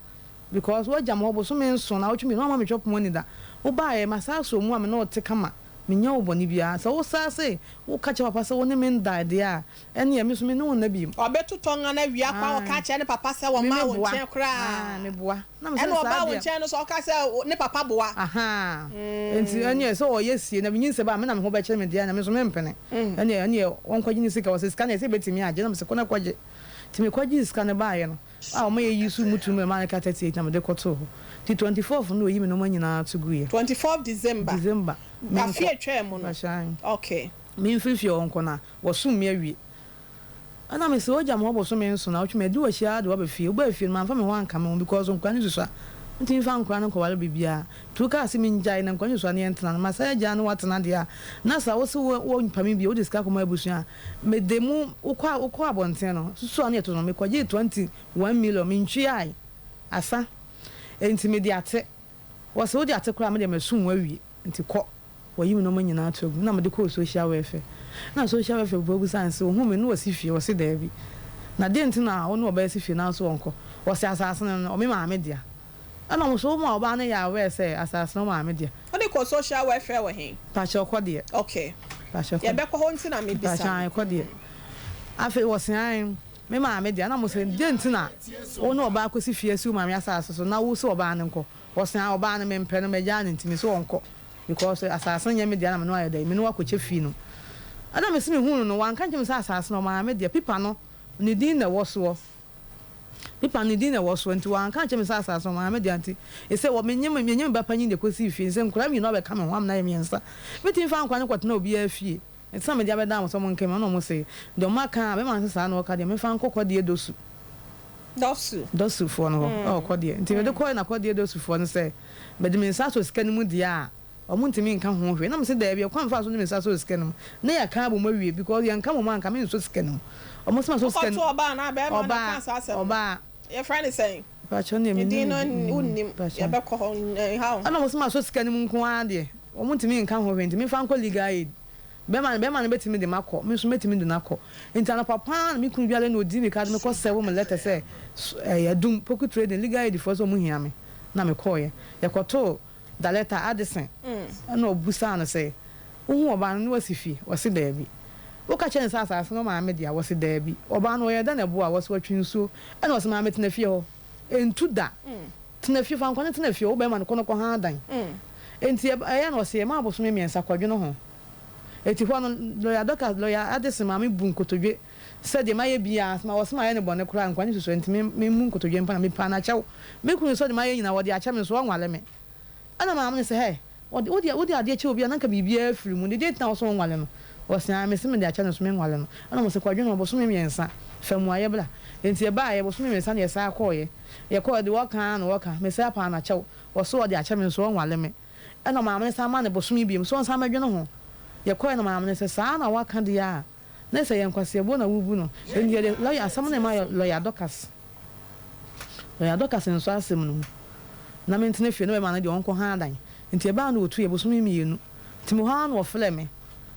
Because woagya me hɔ bosome nson, naawɔtwe mmienu, woamma me chop money da. Wobaeɛ, masan asɔ mu a me ne wo te kama, mennya wo bɔne biara. Sɛ wosan se woka kyerɛ papa sɛ wo ne me nda deɛ a, ɛnneɛ me nso me ne wo nna biom. Ɔbɛto tɔnga no awia kɔ a ɔka kyerɛ ne papa sɛ Me wɔmmaa wo meboa, nkyɛn koraa. ae, meboa. Na me Ɛna sɛ saa ɔbaa wo deɛ. nkyɛn no nso ɔka sɛ ne papa boa. Ahaa, enti ɛnneɛ sɛ ɔyɛ sie na menyinsɛn ba a, me na me ho bɛkyere me deɛ a, na me nso mempene. Ɛnneɛ, ɛnneɛ ɔnkɔgye ne sika. Ɔse sika no ɛsɛ yɛbɛtumi agye. Na mese kɔ na kɔgye. Nti mekɔgyee sika no baeɛ no, a wɔma yɛyi so mu tumi maa no ka 38 na mede kɔtoo hɔ. Nti 24th no na ɔyi me nnoɔma nyinaa to guiɛ. 24th December, December, afe menkɔ. a ɛtwaa mu no. Mpakyɛ ae. Okay. Memfiri fie hɔ nkɔ na wɔsom me awie. Ɛna mese wogya me hɔ bosome nson na wotwe me adi w'akyi ara de wo aba fie. Wobaa fie no mamfa me ho anka me ho because nkwadaa no susua. Mentumi mfa nkwadaa no nkɔware baabiara. Nti wokaa se mengyae na nkwadaa no susua na yɛntena no. Masan agyaa ne wo atena deɛ a, na sa wose wo wompa me bio, wode sika kɔma abusua a, mede mo wokɔ wokɔ abɔnten no, susu a na yɛto no, mekɔgyee 21 million, mentwiae asa. Enti mede ate. Wɔse wode ate koraa a me deɛ masum wo awie nti kɔ. Wɔyi me nnoɔma nyinaa to agu na mede kɔɔ social welfare. Na social welfare foɔ bisaa no sɛ ɔhu me na wasi fie? Ɔse daabi. Na deɛn nti na wo ne ɔbaa asi fie nanso ɔnkɔ? Ɔse asaase no no me maame dea. Ɛna wɔn nso wɔn a ɔbaa no yɛ aware sɛ asaase no wo maame dea. Wode kɔɔ social welfare wɔ he? Mpakyɛw kɔ deɛ. Okay. Mpakyɛw kɔ. Yɛbɛkɔ hɔ nti na mebisa Mpakyɛw no. ae kɔ deɛ. Afei wɔse ae me maame dea. Ɛna wɔn se deɛn nti na wo ne ɔbaa kɔsi fie asi wo maame asaase so na wose ɔbaa no nkɔ? Ɔse aa ɔbaa no mempɛ no magyaa no nti mese ɔnkɔ because asaase no nyɛ me dea na me ne wo ayɛ dɛn me ne wo akɔkyɛ fie no ɛna mese mehuu no no wanka nkyerɛ me sɛ asaase no ɔmaa me dea pipa no ne din na ɛwɔ soɔ Paper no ne din na ɛwɔ so nti wɔanka ankyerɛ me sɛ asase no wɔn me dea nti ɛsɛ wɔ menye me menye me ba panyin de kɔsii fie nsɛ nkwadaa mmienu abɛka me ho amena yɛ mmiɛnsa metumi fa nkwadaa no kɔtena obiara fie nti na mede abɛdan wɔn sɛ wɔn nka mu ɛna wɔn se deɛ wɔn aka a bɛma no sɛ saa na wɔka deɛ memfa nkɔ kɔdeɛ dosu Dɔsu. Dɔsufoɔ no hɔ ɛwɔ kɔdeɛ nti mede kɔɛ na kɔdeɛ dɔsufoɔ no sɛ mede me nsa asɔ sika no mu deɛ a Ɔmo ntumi nka ho hwee. Na mese daabi, ɛkwan mfaa so de me nsa sɔɔ sika no mu. Na yɛaka abom awie because yɛnka mmom a anka mensɔ sika no mu. Ɔmo se masɔ sika no mu. Wokɔto ɔbaa anaa bɛɛma na ɔkaa saa asɛm no? Ɔbaa, ɔbaa. Yɛfrɛ no sɛn? Mpakyɛw neɛ Ne din mennim no ne din. wonnim. Mpakyɛw. Yɛbɛkɔ hɔ, ɛnha wo ho. Ɛna ɔmo se masɔ sika no mu nko ara deɛ, ɔmo ntumi nka ho hwee nti memfa nkɔ legal aid. Bɛɛma no, bɛɛma no bɛtumi de makɔ, me nso mɛtumi de no akɔ. Nti anɔpa paa na me kunu dware na ɔdii mirika de me kɔ sɛbo me letter sɛ, ɛɛ Adum, Poku Trading, legal aid foɔ sɛ ɔmo hia me. Na mekɔɔeɛ. Yɛkɔtoo Darletta Addison na ɔbisaa no sɛ, Wohu ɔbaa no na wasi fie? Ɔse, Daabi. Woka kyerɛɛ no sɛ asase no maame dea? Ɔse, Daabi. Ɔbaa no ɔyɛɛ dɛn na ɛboaa wo? Ɔse, Ɔtwe nsuo. Ɛna ɔse, Maame tena fie hɔ. Ɛntu da. Tena fie, fa nkwa no tena fie hɔ. Wo barima no, kɔ na kɔha dan. Enti ɛyɛ na ɔse, Yɛma wo bosome mmiɛnsa, kɔdwene ho. Enti hɔ no, Lɔya Dorcas, Lɔya Addison maame buu nkotodwe sɛ deɛ mayɛ biara, sɛ ɔse mayɛ no bɔne koraa a, nkwa no susua nti memmu nkotodwe mpa na mepaa no akyɛw. Me kunu nso deɛ mayɛ nyinaa ɔde akyɛ me nso ɔnware me. Ɛna maame no sɛ, hɛ, ɔde, wode, wode adeɛ kyɛ obi a na anka biribiara afiri mu, nti deɛ nti na wose wonware no? Ɔse, aane, mese mede akyɛ no nso menware no. Ɛna wɔse, kɔdwene ho, bosome mmiɛnsa, fa mmuaeɛ bra. Nti yɛbaeɛ, bosome mmiɛnsa na yɛsan kɔeɛ. Yɛkɔeɛ, deɛ ɔka ara na ɔka, mese apaa no akyɛw, ɔse ɔde akyɛ me nso ɔnware me. Ɛna maame no san maa no bosome biom sɛ ɔnsan mmɛdwene ho. Yɛkɔeɛ na maame no sɛ, saa na woaka deɛ a, Na sɛ ɛyɛ nkwaseabuo na wobu no, ɛnde yɛde lɔya asɛm no rema lɔya Dorcas. Lɔya Dorcas nsɔ asɛm no mu na mentena fie na bɛma no deɛ ɔnkɔ ha dan. Nti ɛbaa no ɔtuiɛ bosome mmienu. Nti mewɔ hɔ ara na ɔfrɛɛ me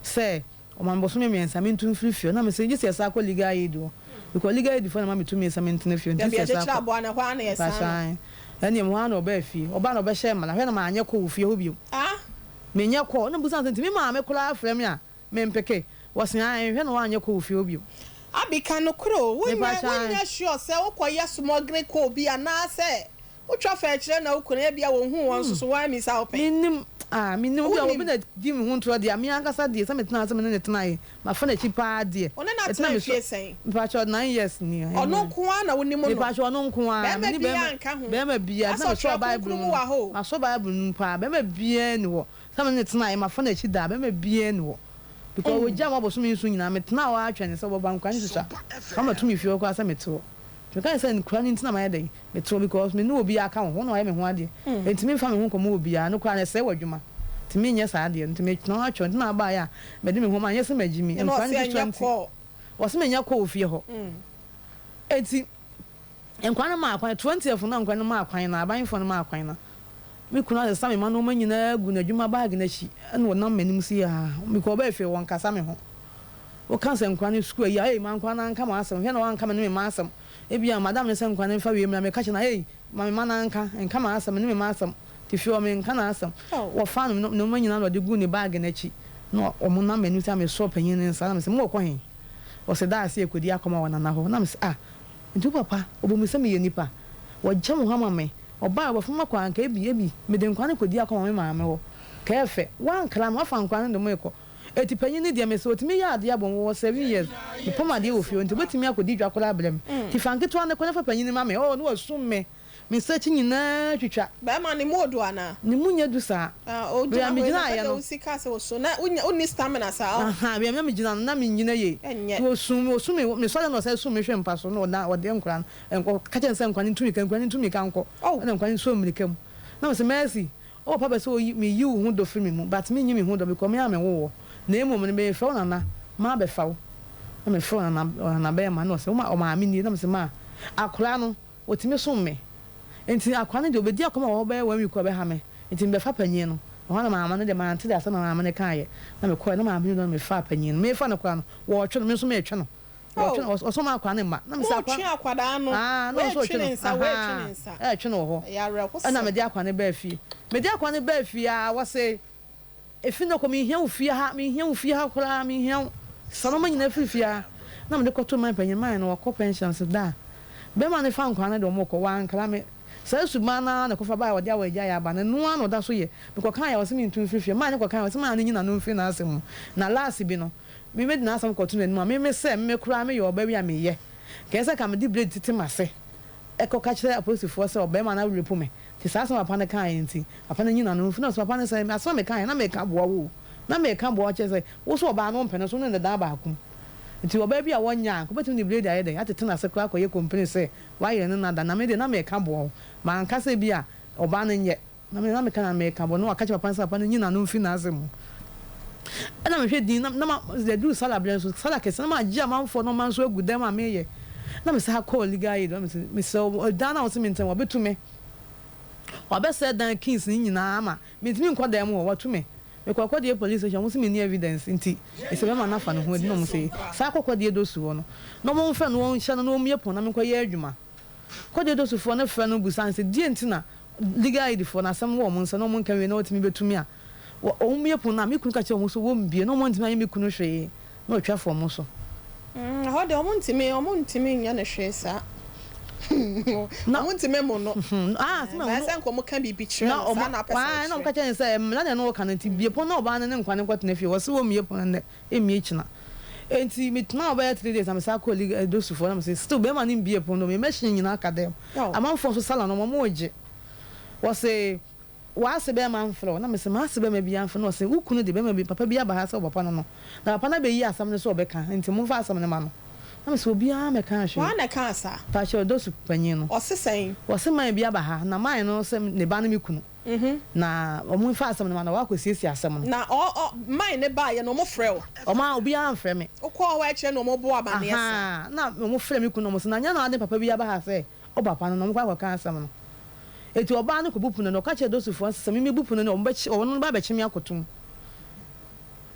sɛ ɔma me bosome mmiɛnsa mentu mfiri fie hɔ. Na mese gye sɛ yɛsan kɔ legal aid hɔ because legal aid foɔ na ɛma me tumi sɛ mentena fie hɔ nti Dabi gye sɛ yɛsan yɛkyekyere kɔ. aboa no ɛhɔ ara na yɛsan Mpakyɛ no. ae. Ɛnneɛ mewɔ hɔ ara na ɔbaa fie. Ɔbaa na ɔbɛhyɛɛ mmara. Hwɛ na manyɛ kɔ wɔ fie hɔ bio. Ah! Menyɛ kɔ. Na mebusaa no sɛ nti me maame koraa frɛ me a Mempeke. Wɔse ae nhwɛ na woanyɛ kɔ wo fie hɔ bio. Abi ka nokorɛ o, wonyɛ Mepakyɛ ae. wonyɛ sure sɛ wokɔ yɛ smuggle kɔ obi anaa sɛ wotwa fa akyire na wokunu ebia wɔnhuu wɔn nso so woammisa wo pɛn. Mennim ah mennim obi a obi Wonnim. na di me ho ntorɔ deɛ a me ankasa deɛ sɛ metena ase me ne no tenaeɛ mafa n'akyi paa deɛ Wo ne no ɛtena atena me so mfie sɛn? mepakyɛ 9 years ni Ɔno nko ara na wonim no? Mepakyɛ ɔno nko ara Bɛrima menni biara bɛrima nka ho? bɛrima biara Asɛ ɛtena me sɔɔ ɔtwerɛ bible kronkron mu mu no wɔ ha o. masɔ bible no mu paa bɛrima biara nni hɔ Sɛ me ne no tenaeɛ, mafa n'akyi daa, bɛrima biara nni hɔ. Because ɔgyaa me abosome nson nyinaa, metenaa hɔ ara twɛn sɛ ɔbɛba, nkwadaa no susua. Fa ma to me fie hɔ koraa sɛ mete hɔ. Nti meka kyerɛ sɛ nkwadaa no nti na mayɛ dɛn, mete hɔ because me ne obiara ka wo ho, wo na wayɛ me ho adeɛ. Nti memfa me ho nkɔma obiara, ɛno koraa no ɛsɛe w'adwuma. Nti menyɛ saa adeɛ no, nti metena hɔ atwɛn. Nti na abaeɛ a mede me ho ma, ɛnyɛ sɛ magye mi, Ɛna nkwadaa ɔse no susua ɛnyɛ nti. kɔɔ. Ɔse menyɛ kɔɔ fie hɔ. Nti Nkwa no maa kwan, twentieth no a nkwa no maa kwan no, abanfoɔ no maa kwan no, me kunu asesa me mma nnoɔma nyinaa agu n'adwuma baage no akyi ɛna ɔnam m'anim sei aa, mekɔ ɔbaa fie wɔnkasa me ho. Woka sɛ nkwa no sukuu ayi a, ei ma nkwa no anka m'asɛm, hwɛ na wanka me ne me mma asɛm. Ebia madam no sɛ nkwa no mfa wei mmra, meka kyerɛ no a, ei ma me mma no anka, nka m'asɛm, me ne me mma asɛm. Nti fie hɔ menka n'asɛm. Wɔfaa no nnoɔma nyinaa na ɔde guu ne baage no akyi na wɔnam m'anim sei a mesɔɔ panin no nsa na mese morekɔ he? Ɔse daa sɛ yɛkɔdi akɔma wɔ nana hɔ na mese ah Nti wo papa, ɔbu me sɛ meyɛ nipa? Wagya me hɔ ama me. Ɔbaa a, ɔbɛfa me akɔ a, anka ebi, ebi, mede nkwa no kɔdi akɔma me maame hɔ. Kɛɛfɛ, woankra me, woafa nkwa no de mo rekɔ. Enti panyin no deɛ, mese ɔtumi yɛ adeɛ abom, ɔwɔ 7 years, mepam adeɛ wɔ fie hɔ, nti ɔbɛtumi akɔdi dwa koraa abrɛ me. Nti fa nketewa no kɔ na fa panyin no ma me. Oh, na wasum me. Me nsa akyi nyinaa twitwa. Bɛrima no, ne mu ɔdu anaa? Ne mu nyɛ du saa. Ah, Baabi a ogyina hɔ yi na megyinaeɛ sɛdeɛ no. wosi kaa sɛ ɔsu na wonya wonni stamina saa ɔ. Ahaa, baabi a na megyina no, na mennyina yie. Ɛnyɛ. Nti ɔsuu me, ɔsuu me, mesɔre na ɔsan suu me hwee mpa so na ɔda, ɔde nkwadaa no, ɔka kyerɛɛ no sɛ nkwadaa no ntu mmirika, nkwadaa no ntu mmirika nkɔ. Oh. Ɛna nkwadaa no sɔɔ mmirika mu. Na mese, Mercy, wo papa pɛ sɛ ɔyi, meyi wo ho dɔ firi me mu, but menyi me ho dɔ because me ara mewoo wo. Na mmom no, merefrɛ wo nana mabɛfa wo. Na mefrɛ wo nana, nana bɛrima, na ɔse, wo ma, ɔmaame nie. Na mese, ma, akwadaa no, Otumi som me. Enti akoa no deɛ ɔbɛdi akɔm a ɔwɔ hɔ bɛyɛ one week ɔbɛha me. Enti mebɛfa panyin no. Ɛhɔ na maame no deɛ mante deɛ asɛm a maame no kaeɛ. Na mekɔeɛ na maame no na mefaa panyin no. Merefa no koraa no, wɔretwe no, me nso meretwe no. Wɔretwe no, Oh. ɔsɛ ɔma akoa no mma. Na mese akoa Moretwe akwadaa no, Ah, na ɔsɛ woretwe ɔtwe ne no. nsa, woretwe Ahaa, ne nsa. ɛretwe no wɔ hɔ. Ɛyɛ Ɛna awerɛhosɛm. mede akoa no baa fie. Mede akoa no baa fie a, wɔse Efi nnɛ kɔ, minhia wo fie ha, minhia wo fie ha koraa, minhia wo. Sa nnoɔma nyinaa firi fie ha. Na mede kɔtoo man panyin, man no wakɔ pɛnhyɛn so da a bɛrima no fa nkwadaa no de wɔn rekɔ, wankra me. Saa suban no ara na ɛkɔfa baeɛ a ɔde awɔ agyaeɛ aba no, ɛno ara na ɔda so yɛ. Mekɔkaeɛ a, ɔse mentu mfiri fie. Man no kɔkaeɛ a, ɔse man no nyi n'ano mfiri n'asɛm mu. Na last bi no, me mede n'asɛm kɔto n'anim a, me me sɛ me koraa meyɛ ɔbaa bi a meyɛ. Nka ɛsɛ sɛ nka mede blade tete m'ase. kɔka kyerɛ apolisifoɔ sɛ ɔbarima no arepu me. Nti saa asɛm a papa no kaeɛ nti, papa no nyi n'ano mfiri. Na ɔse papa no sɛ, asɛm a mekaeɛ no, na mereka aboa wo o. Na mereka aboa wo kyerɛ sɛ, wo so ɔbaa no wompɛ no so wo ne no da dan baako mu. Nti ɔbaa bi a wɔnyɛ a, anka wobɛtumi de blade ayɛ dɛn atete n'ase koraa akɔyɛ complain sɛ wayere no nna da. Na me deɛ na mereka aboa wo. Manka sɛ ebia ɔbaa no nyɛ. Na me na meka na meka bɔ na waka kyerɛ papa no sɛ papa no nyi n'ano mfiri n'asɛm mu. Ɛna mehwɛ din na na ma yɛduru sala berɛ nso sala kɛse na magye amanfoɔ nɔɔma nso agu dɛm a meyɛ na me saa kɔɔ legal aid na mese mesrɛ wo dan no a wose mentena mu wɔbɛtu me wɔabɛsɛe dan keys no nyinaa ama mentumi nkɔ dan mu hɔ wɔatu me mekɔɔ kɔdeɛ police station wɔn se menni evidence nti ɛsɛ bɛma no afa ne ho adi na wɔn se saa kɔ kɔdeɛ dosu hɔ no na wɔn mfrɛ no wɔn nhyɛ no na wɔn mmue pon na menkɔyɛ adwuma kɔdeɛ dosufoɔ no frɛ no busa no sɛ deɛ nti na Legal aid foɔ no asɛm wɔ wɔn nsa na wɔn nka nwie na wɔtumi bɛtu me a, wɔ wɔn mmue pono no a, me kunu ka kyerɛɛ wɔn sɛ wɔn mmue na wɔn antumi anyɛ me kunu hwee na wɔtwa faa wɔn so. Ɛhɔ deɛ wɔn ntumi, wɔn ntumi nyɛ no hwee saa. Na Wɔn ntumi mmo no. Ah, sɛ Ɛɛ, mahunu. sɛ nka wɔn ka biribi kyerɛ Na no, saa wɔn, na wopɛ sɛ ae, na wɔn wokyerɛ. ka kyerɛɛ no sɛ, mmara na ɛne wo ka no nti, bue pono na ɔbaa no ne nkwa no nkɔtena fie. Wɔse wɔmmue pono no nnɛ, ɛmmue kyena. Enti metenaa hɔ bɛyɛ 3 days na mesan kɔɔ legal aid dosufoɔ na mese, still bɛrima no mbuee pono no, me machine nyinaa ka dɛm. Amanfoɔ nso salon no wɔn regye. Wɔse w'ase bɛrima mfrɛ wo na mese m'ase bɛrima biara mfrɛ na ɔse wo kunu de bɛrima bi papa bi aba ha sɛ ɔpapa no no na papa no abɛyi asɛm no sɛ ɔbɛka nti momfa asɛm no ma no na mese obiara mmɛkaa hwee. Hwan na ɛkaa saa? Pakyɛ ɔdɔsu panyin no. Ɔse sɛn? Wɔse man bi aba ha na man no sɛ ne ba ne me kunu na wɔn mfa asɛm no ma no na wakɔ siesie asɛm no. Na ɔ ɔ man no baeɛ no wɔn frɛ wo? Wɔn a obiara amfrɛ me. Wokɔɔ hɔ akyire na wɔn bɔɔ amaneɛ saa? Ahaa na wɔn frɛ me kunu na wɔn se na nyɛ na ade papa bi aba ha sɛ Ɔba pa no na wɔkɔ akɔka asɛm no. Enti ɔbaa no kɔbu pono no, ɔka kyerɛɛ Dosufoɔ no sɛ, sɛ me mebu pono no a, wɔbɛkye, wɔn no bɛabɛkye me akɔto mu.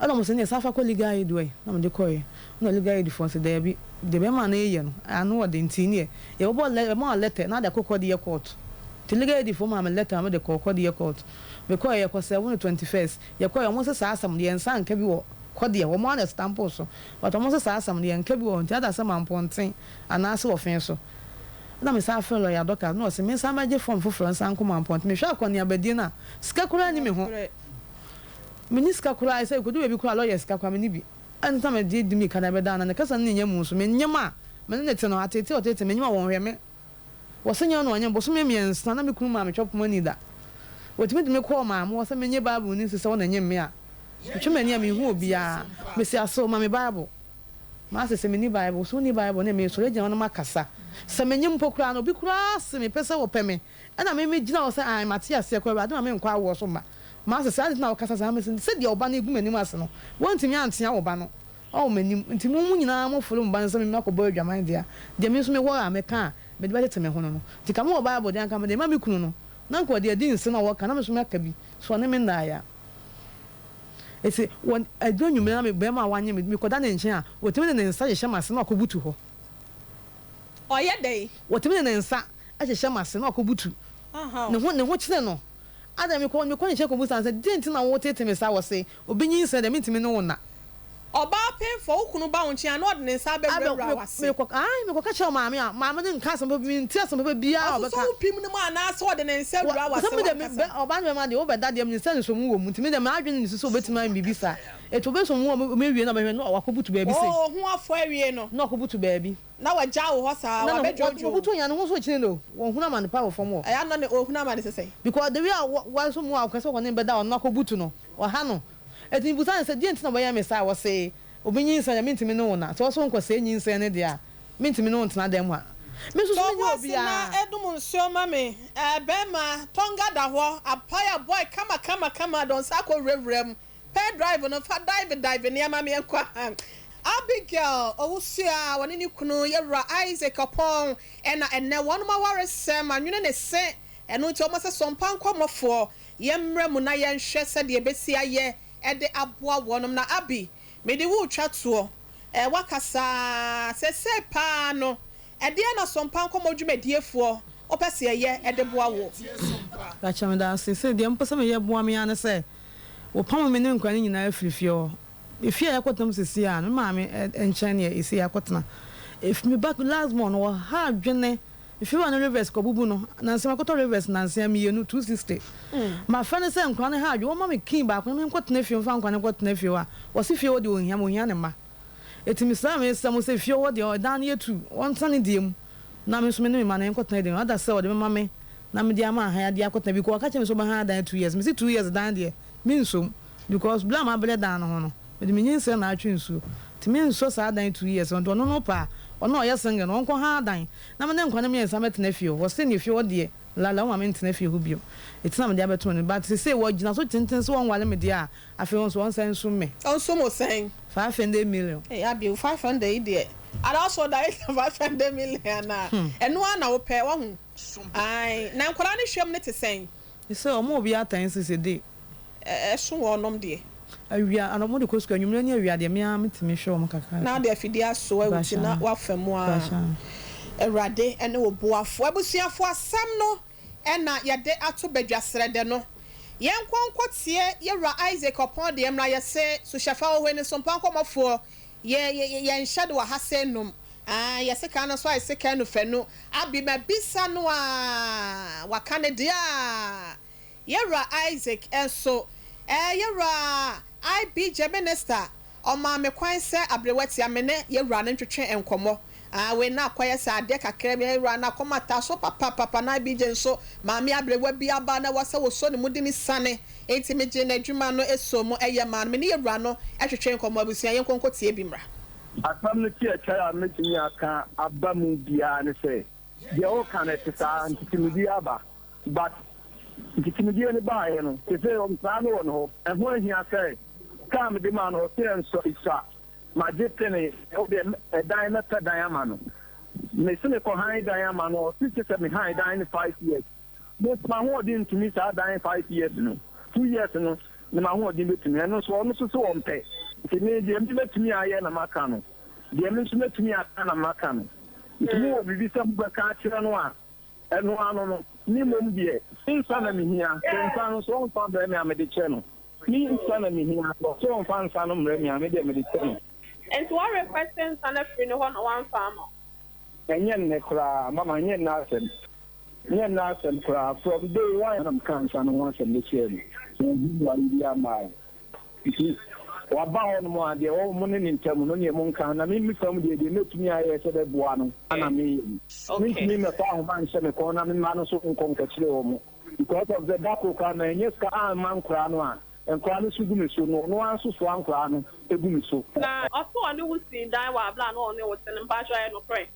Ɛna wɔn sɛ, Neɛ san fa kɔ legal aid hɔ ɛ. Na mede kɔeɛ. Ɛna legal aid foɔ no sɛ, Daabi, deɛ bɛrima no reyɛ no, ano wɔ den nti neɛ yɛbɛbɔ lɛ, yɛbɛma wo lɛtɛ na wode akɔ kɔdeɛ court. Nti legal aid foɔ maa me lɛtɛ ma mede kɔɔ kɔdeɛ court. Mekɔeɛ, yɛkɔ sɛɛvo no 21st. Yɛkɔeɛ, wɔn se saa asɛm no, yɛn nsa anka bi wɔ kɔdeɛ, wɔn ara na ɛstampoo so. But wɔn se saa asɛm no, yɛnka bi wɔ hɔ, nti ada sɛ Mampɔnten anaase wɔ fe so. Ɛna me san frɛɛ lɔya Dorcas na ɔse mensan mɛgye form foforɔ nsan nkɔ Mampɔn. Nti mehwɛ akɔneabadie no a, sika koraa nni me ho. Menni sika koraa, sɛ ɛkɔdu baabi koraa a lɔya sika koraa menni bi. Ɛnti na mede di mirika na ɛbɛdaa na ne kasa no nnya mu nso. Menyem a, me ne no te no, ateetee a ɔteetee me, menyem a wɔnhwɛ me. Wɔse nyɛ na ɔnyem, bosome mmiɛnsa na me kunu maa me twɛ poma ni da. Wɔtumi de me kɔɔ maame hɔ sɛ menye Bible ni nsi sɛ ɔna nyem me a. Metwe m'ani a menhu obiara. Mese asew ma me Bible. M'ase sɛ menni Bible, so wonni Bible ne me sɔre agyina hɔ na makasa. Sɛ menyem mpo koraa no, obi koraa se mepɛ sɛ wɔpɛ me, ɛna me megyina hɔ sɛ aane mate aseɛ koraa, Awurade ma menkɔ awoɔ so mma. M'ase sɛ adɛn nti na wokasa saa? Mese sɛdeɛ wo ba no regu m'anim ase no, woantumi antea wo ba no wɔ m'anim, nti mo mo nyinaa moforo mo ba no sɛ me makɔbɔ adwaman deɛ a, deɛ me nso mewɔ a meka a mede bɛtete me ho no no. Nti ka mowɔ Bible deɛ anka mede rema me kunu no, na anka ɔde adi nse na ɔka na me nso maka bi, so ɔne me nnaeɛ a. Ese wɔ ɛdu anwummere na me barima a wanye me mekɔda ne nkyɛn a, otumi de ne nsa hyehyɛ m'ase na wakɔbutu hɔ. Ɔyɛ dɛn? Otumi de ne nsa hyehyɛ m'ase na wakɔbutu. Ne ho ne ho kyere no. Adɛn, mekɔ mekɔ ne nkyɛn kɔbisa no sɛ, Deɛn nti na woteetee me saa? Ɔse, Obi nyinsɛn deɛ, mentumi ne wo nna. Ɔbaa pemfoɔ, wo kunu ba wo nkyɛn a, na ɔde ne nsa abɛwurawura w'ase. Mekɔ ae, mekɔka kyerɛ maame a, maame no nka asɛm papa bi, mente asɛm papa biara a Ɔsosɔ ɔbɛka. wo pim no mu anaasɛ ɔde ne nsa wura w'ase Sɛ me deɛ, w'ankasa? ɔbaa ne bɛrima deɛ, wobɛda deɛ, menim sɛ nsɔmu wɔ mu, nti me deɛ m'adwene nni so sɛ ɔbɛtumi ayɛ me biribi saa. Enti ɔbɛsɔ mu a, mewie na ɔbɛhwɛ na wakɔbutu baabi sei. Oo, ho afɔ awie no. Na wakɔbutu baabi. Na wagyaa wo hɔ saa, Na ne ho, wabɛdwodwo wo. wabutu nya, ne ho nso rekyene no o, ɔhunu amane pa wɔ fam hɔ. Ɛyɛ a na ne, ɔhunu amane sɛ sɛn? Because the way a wasɔ mu a ɔka sɛ ɔne no bɛda a ɔno akɔbutu no, ɔha no. Enti mebusaa no sɛ, Deɛn nti na wobɛyɛ me saa? Ɔse, Obi nyinsɛn deɛ, mentumi ne wo nna. Sɛ wo nso wonkɔsɛe nyinsɛn no deɛ a, mentumi ne wo ntena dan mu ha. Me nso so Tɔ menni wo ase na obiara. nom nsuo ma me. Ɛɛ bɛɛma, Tonga da hɔ, apae aboy kama kama kama, de wo nsa akɔ wurawura mu. Pɛ drive no, fa dive dive nneɛma meɛnkɔ a. Abigail Owusu a ɔne ne kunu Yɛwura Isaac Ɔpɔn na ɛnnɛ wɔnom awaresɛm anwene ne se, ɛno nti wɔn sɛ Sɔmpa nkɔmmɔfoɔ Yɛmmra mu na yɛnhwɛ sɛdeɛ ɛbɛsi ayɛ de aboa wɔnom. Na Abi, mede wo retwa toɔ. Ɛɛ, woakasa ara. Seesei pa ara no, ɛdeɛn na Sompa Nkɔmmɔ dwumadiefoɔ wopɛ sɛ yɛyɛ de boa wo? Pakyɛ meda ase. Sɛ deɛ mopɛ sɛ meyɛ boa me ara ne sɛ wɔpamo me ne nkwadaa no nyinaa firi fie hɔ. Efie a yɛakɔtena mu seesei ara no, me maame nkyɛn na yɛsei akɔtena. Me ba last born no, ɔha adwene. Mfewa no rivers kɔbubu no nansa makɔtɔ rivers nansa mienu 260 mafrɛ no sɛ nkora no ha adwo wɔma me key baako na menkɔ tena fie mfa nkora no nkɔ tena fie hɔ a wɔse fie hɔ deɛ ɔnhia me ɔhia ne mma eti mesrɛ a mesrɛ mo sɛ fie hɔ deɛ ɛdan no yɛ tu wɔntena ne deɛ mu. na me nso me ne me mma no yɛnkɔtena Eden hɔ. Ada sɛ ɔde bɛma me na mede ama ahan de akɔtena because ɔka kyerɛɛ me sɛ ɔbɛhan adan 2 years. Mese 2 years dan deɛ, mensom because berɛ a mabrɛ dan no ho no, mede me nyinsɛn na atwe nsuo nti mensɔ saa dan 2 years no. Nti ɔno no pɛ a, ɔno a ɔyɛ single no, ɔnkɔ han dan na me ne nkwadaa no mmiɛnsa mɛtena fie hɔ. Ɔse neɛ fie hɔ deɛ lala ɔma mentena fie hɔ bio. Ɛti na mede abɛto no, but seesei wɔgyina so tenten sɛ wɔnware me deɛ a, afei nso ɔnsan nsum me. Ɔnsum wo sɛn? 500 million. Hey, Abi, wo 500 yi deɛ, ada ɔsɔ da yɛ 500 million anaa? Ɛno ara na wopɛ, wahu? Ae, na nkwadaa no hwɛm no te sɛn? Sɛ ɔmo obi atan sisi de. Ɛso wɔn nom deɛ. Awia ana ɔmo de kɔ sukuu, anwummerɛ ne awia deɛ, mea metumi hwɛ ɔmo kakra. Na wode afidie aso awu ti na wafa mu a, Awurade ne wo boafo. Abusuafo, asɛm no ɛna yɛde ato badwasrɛdɛ no. Yɛnkɔ nkɔtie yɛwura Isaac Ɔpɔn deɛ mmra. Yɛse sohyɛfa wɔ hɔ ni so mpa nkɔmmɔfoɔ yɛ yɛnhyɛ de wɔ ha sɛ num. Yɛse kan no so ayɛ se kan no fanu abi ma bisa no a waka ne deɛ a yɛwura Isaac nso, yɛwura IBJ minister ɔmaa me kwan sɛ aberewa tia me ne yɛwura no ntwetwe nkɔmmɔ. Wei na akɔyɛ sɛ adeɛ kakra bi, yɛwura no akɔma ta so papapapa na IBJ nso maame aberewa bi aba na ɛwɔ sɛ wɔsɔ ne mu de ne sane, nti megye n'adwuma no ɛso mu ɛyɛ maa no. Me ne yɛwura no ɛtwetwe nkɔmmɔ. Abusua, yɛnkɔ nkɔtie bi mmra. Asɛm no tiakyɛre a mɛtumi aka aba mu biara ne sɛ deɛ woka no ɛte saa, ntetemudie aba, but ntetemudie no baeɛ no, te sɛ ɔmsaa no wɔ ne hɔ. Ɛho ahia sɛ kaa mede maa no, ɔsɛ ɛnsɔ ɛsua magye pene wodeɛ ɛdan mɛpɛ dan ama no. Mese mekɔ han dan ama no, ɔse kye sɛ mehan dan no 5 years. Mahoɔden ntumi saa dan 5 years no, 2 years no ne mahoɔden bɛtumi. Ɛno nso ɔno nso sɛ ɔmpɛ, nti me deɛ me mɛtumi ayɛ na maka no, deɛ me nso mɛtumi aka na maka no. Nti mowɔ biribi sɛ mobɛka akyerɛ no a, ɛno ano no. Ne mmom deɛ nsa na mehia sɛ nsa no so ɔmfa mbrɛ me a, mede kyɛ no. Me nsa na mehia sɛ ɔmfa nsa no mbrɛ me a, me deɛ mede kyɛ no. Nti wa request nsa no afiri ne hɔ na wamfa ama wo? Ɛnyɛ nnɛ koraa, mama, ɛnyɛ nnɛ asɛm, nyɛ nnɛ asɛm koraa. From day one na meka nsa no ho asɛm de kyerɛ no, ɔhu ware bi amae. Nti waba hɔ nom a, deɛ wɔn mo ne ne ntam no neɛ monka na me me fam deɛ mɛtumi ayɛ sɛ bɛboa no ana meyɛ no. Mentumi mmɛfa ahoma nhyɛ me kɔn na mema no so nkɔ nkɔkyerɛ wɔ mo because of the dako koraa ma ɛnyɛ sika amma nkoraa no a, nkoraa no so gu me so no, ɔno ara nso soa nkoraa no egu me so. Na ɔso ɔne wo sii dan wɔ abla na ɔne wo te no, mpakyɛ, ɛyɛ nokorɛ?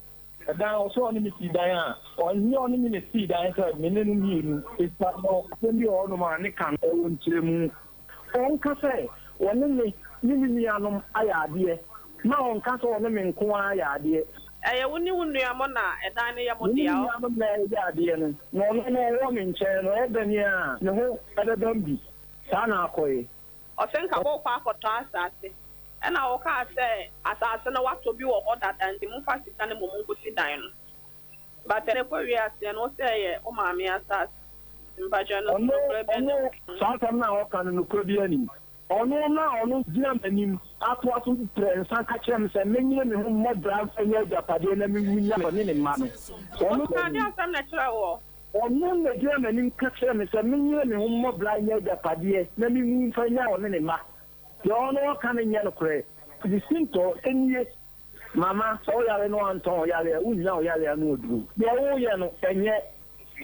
Ɛdan ɔsɛ ɔne me sii dan a, ɔnyɛ ɔne me na sii dan sɛ me ne no mmienu ɛsa no. Asɛm bi wɔ hɔnom a ne ka no ɛwɔ nkyerɛmu. Ɔnka sɛ ɔne me ne me nuanom ayɛ adeɛ, ma ɔnka sɛ ɔne me nko ara ayɛ adeɛ. Ɛyɛ wo ne wo nua mo na ɛdan no yɛ mo Me ne dea? me nuanom na ɛyɛ adeɛ no, na ɔno no ɔwɔ me nkyɛn no, ɛbɛn a ne ho ɛbɛbam bi saa na akɔyɛ. Ɔsɛ nka mokɔ akɔtɔ asase, ɛna wokaa sɛ asase no watɔ bi wɔ hɔ dada, nti momfa sika no mmom nkɔsi dan no, but ɛne kɔ wiaseɛ no, wo sɛ ɛyɛ wo maame asase. Mpakyɛ no so ɔno nokorɛ bɛn na ɔno saa asɛm no a ɔka no, nokorɛ bi anim. Ɔno na ɔno gyina m'anim atoa so prɛ nsa ka kyerɛ me sɛ menyere me ho mmɔ bra mfa nya agyapadeɛ na mewu nya ɔne ne mma no. Ɔno Ɔka de asɛm na kyerɛ wɔ? Ɔno na gyina m'anim ka kyerɛ me sɛ menyere me ho mmɔ bra nya agyapadeɛ na mewu mfa nya ɔne ne mma. Deɛ ɔno ɔka no nyɛ nokorɛ. Ne sintɔ nie. Mama, sɛ woyare no antɔn wo yare a, wonnya wo yare ano aduro. Deɛ woyɛ no, ɛnyɛ.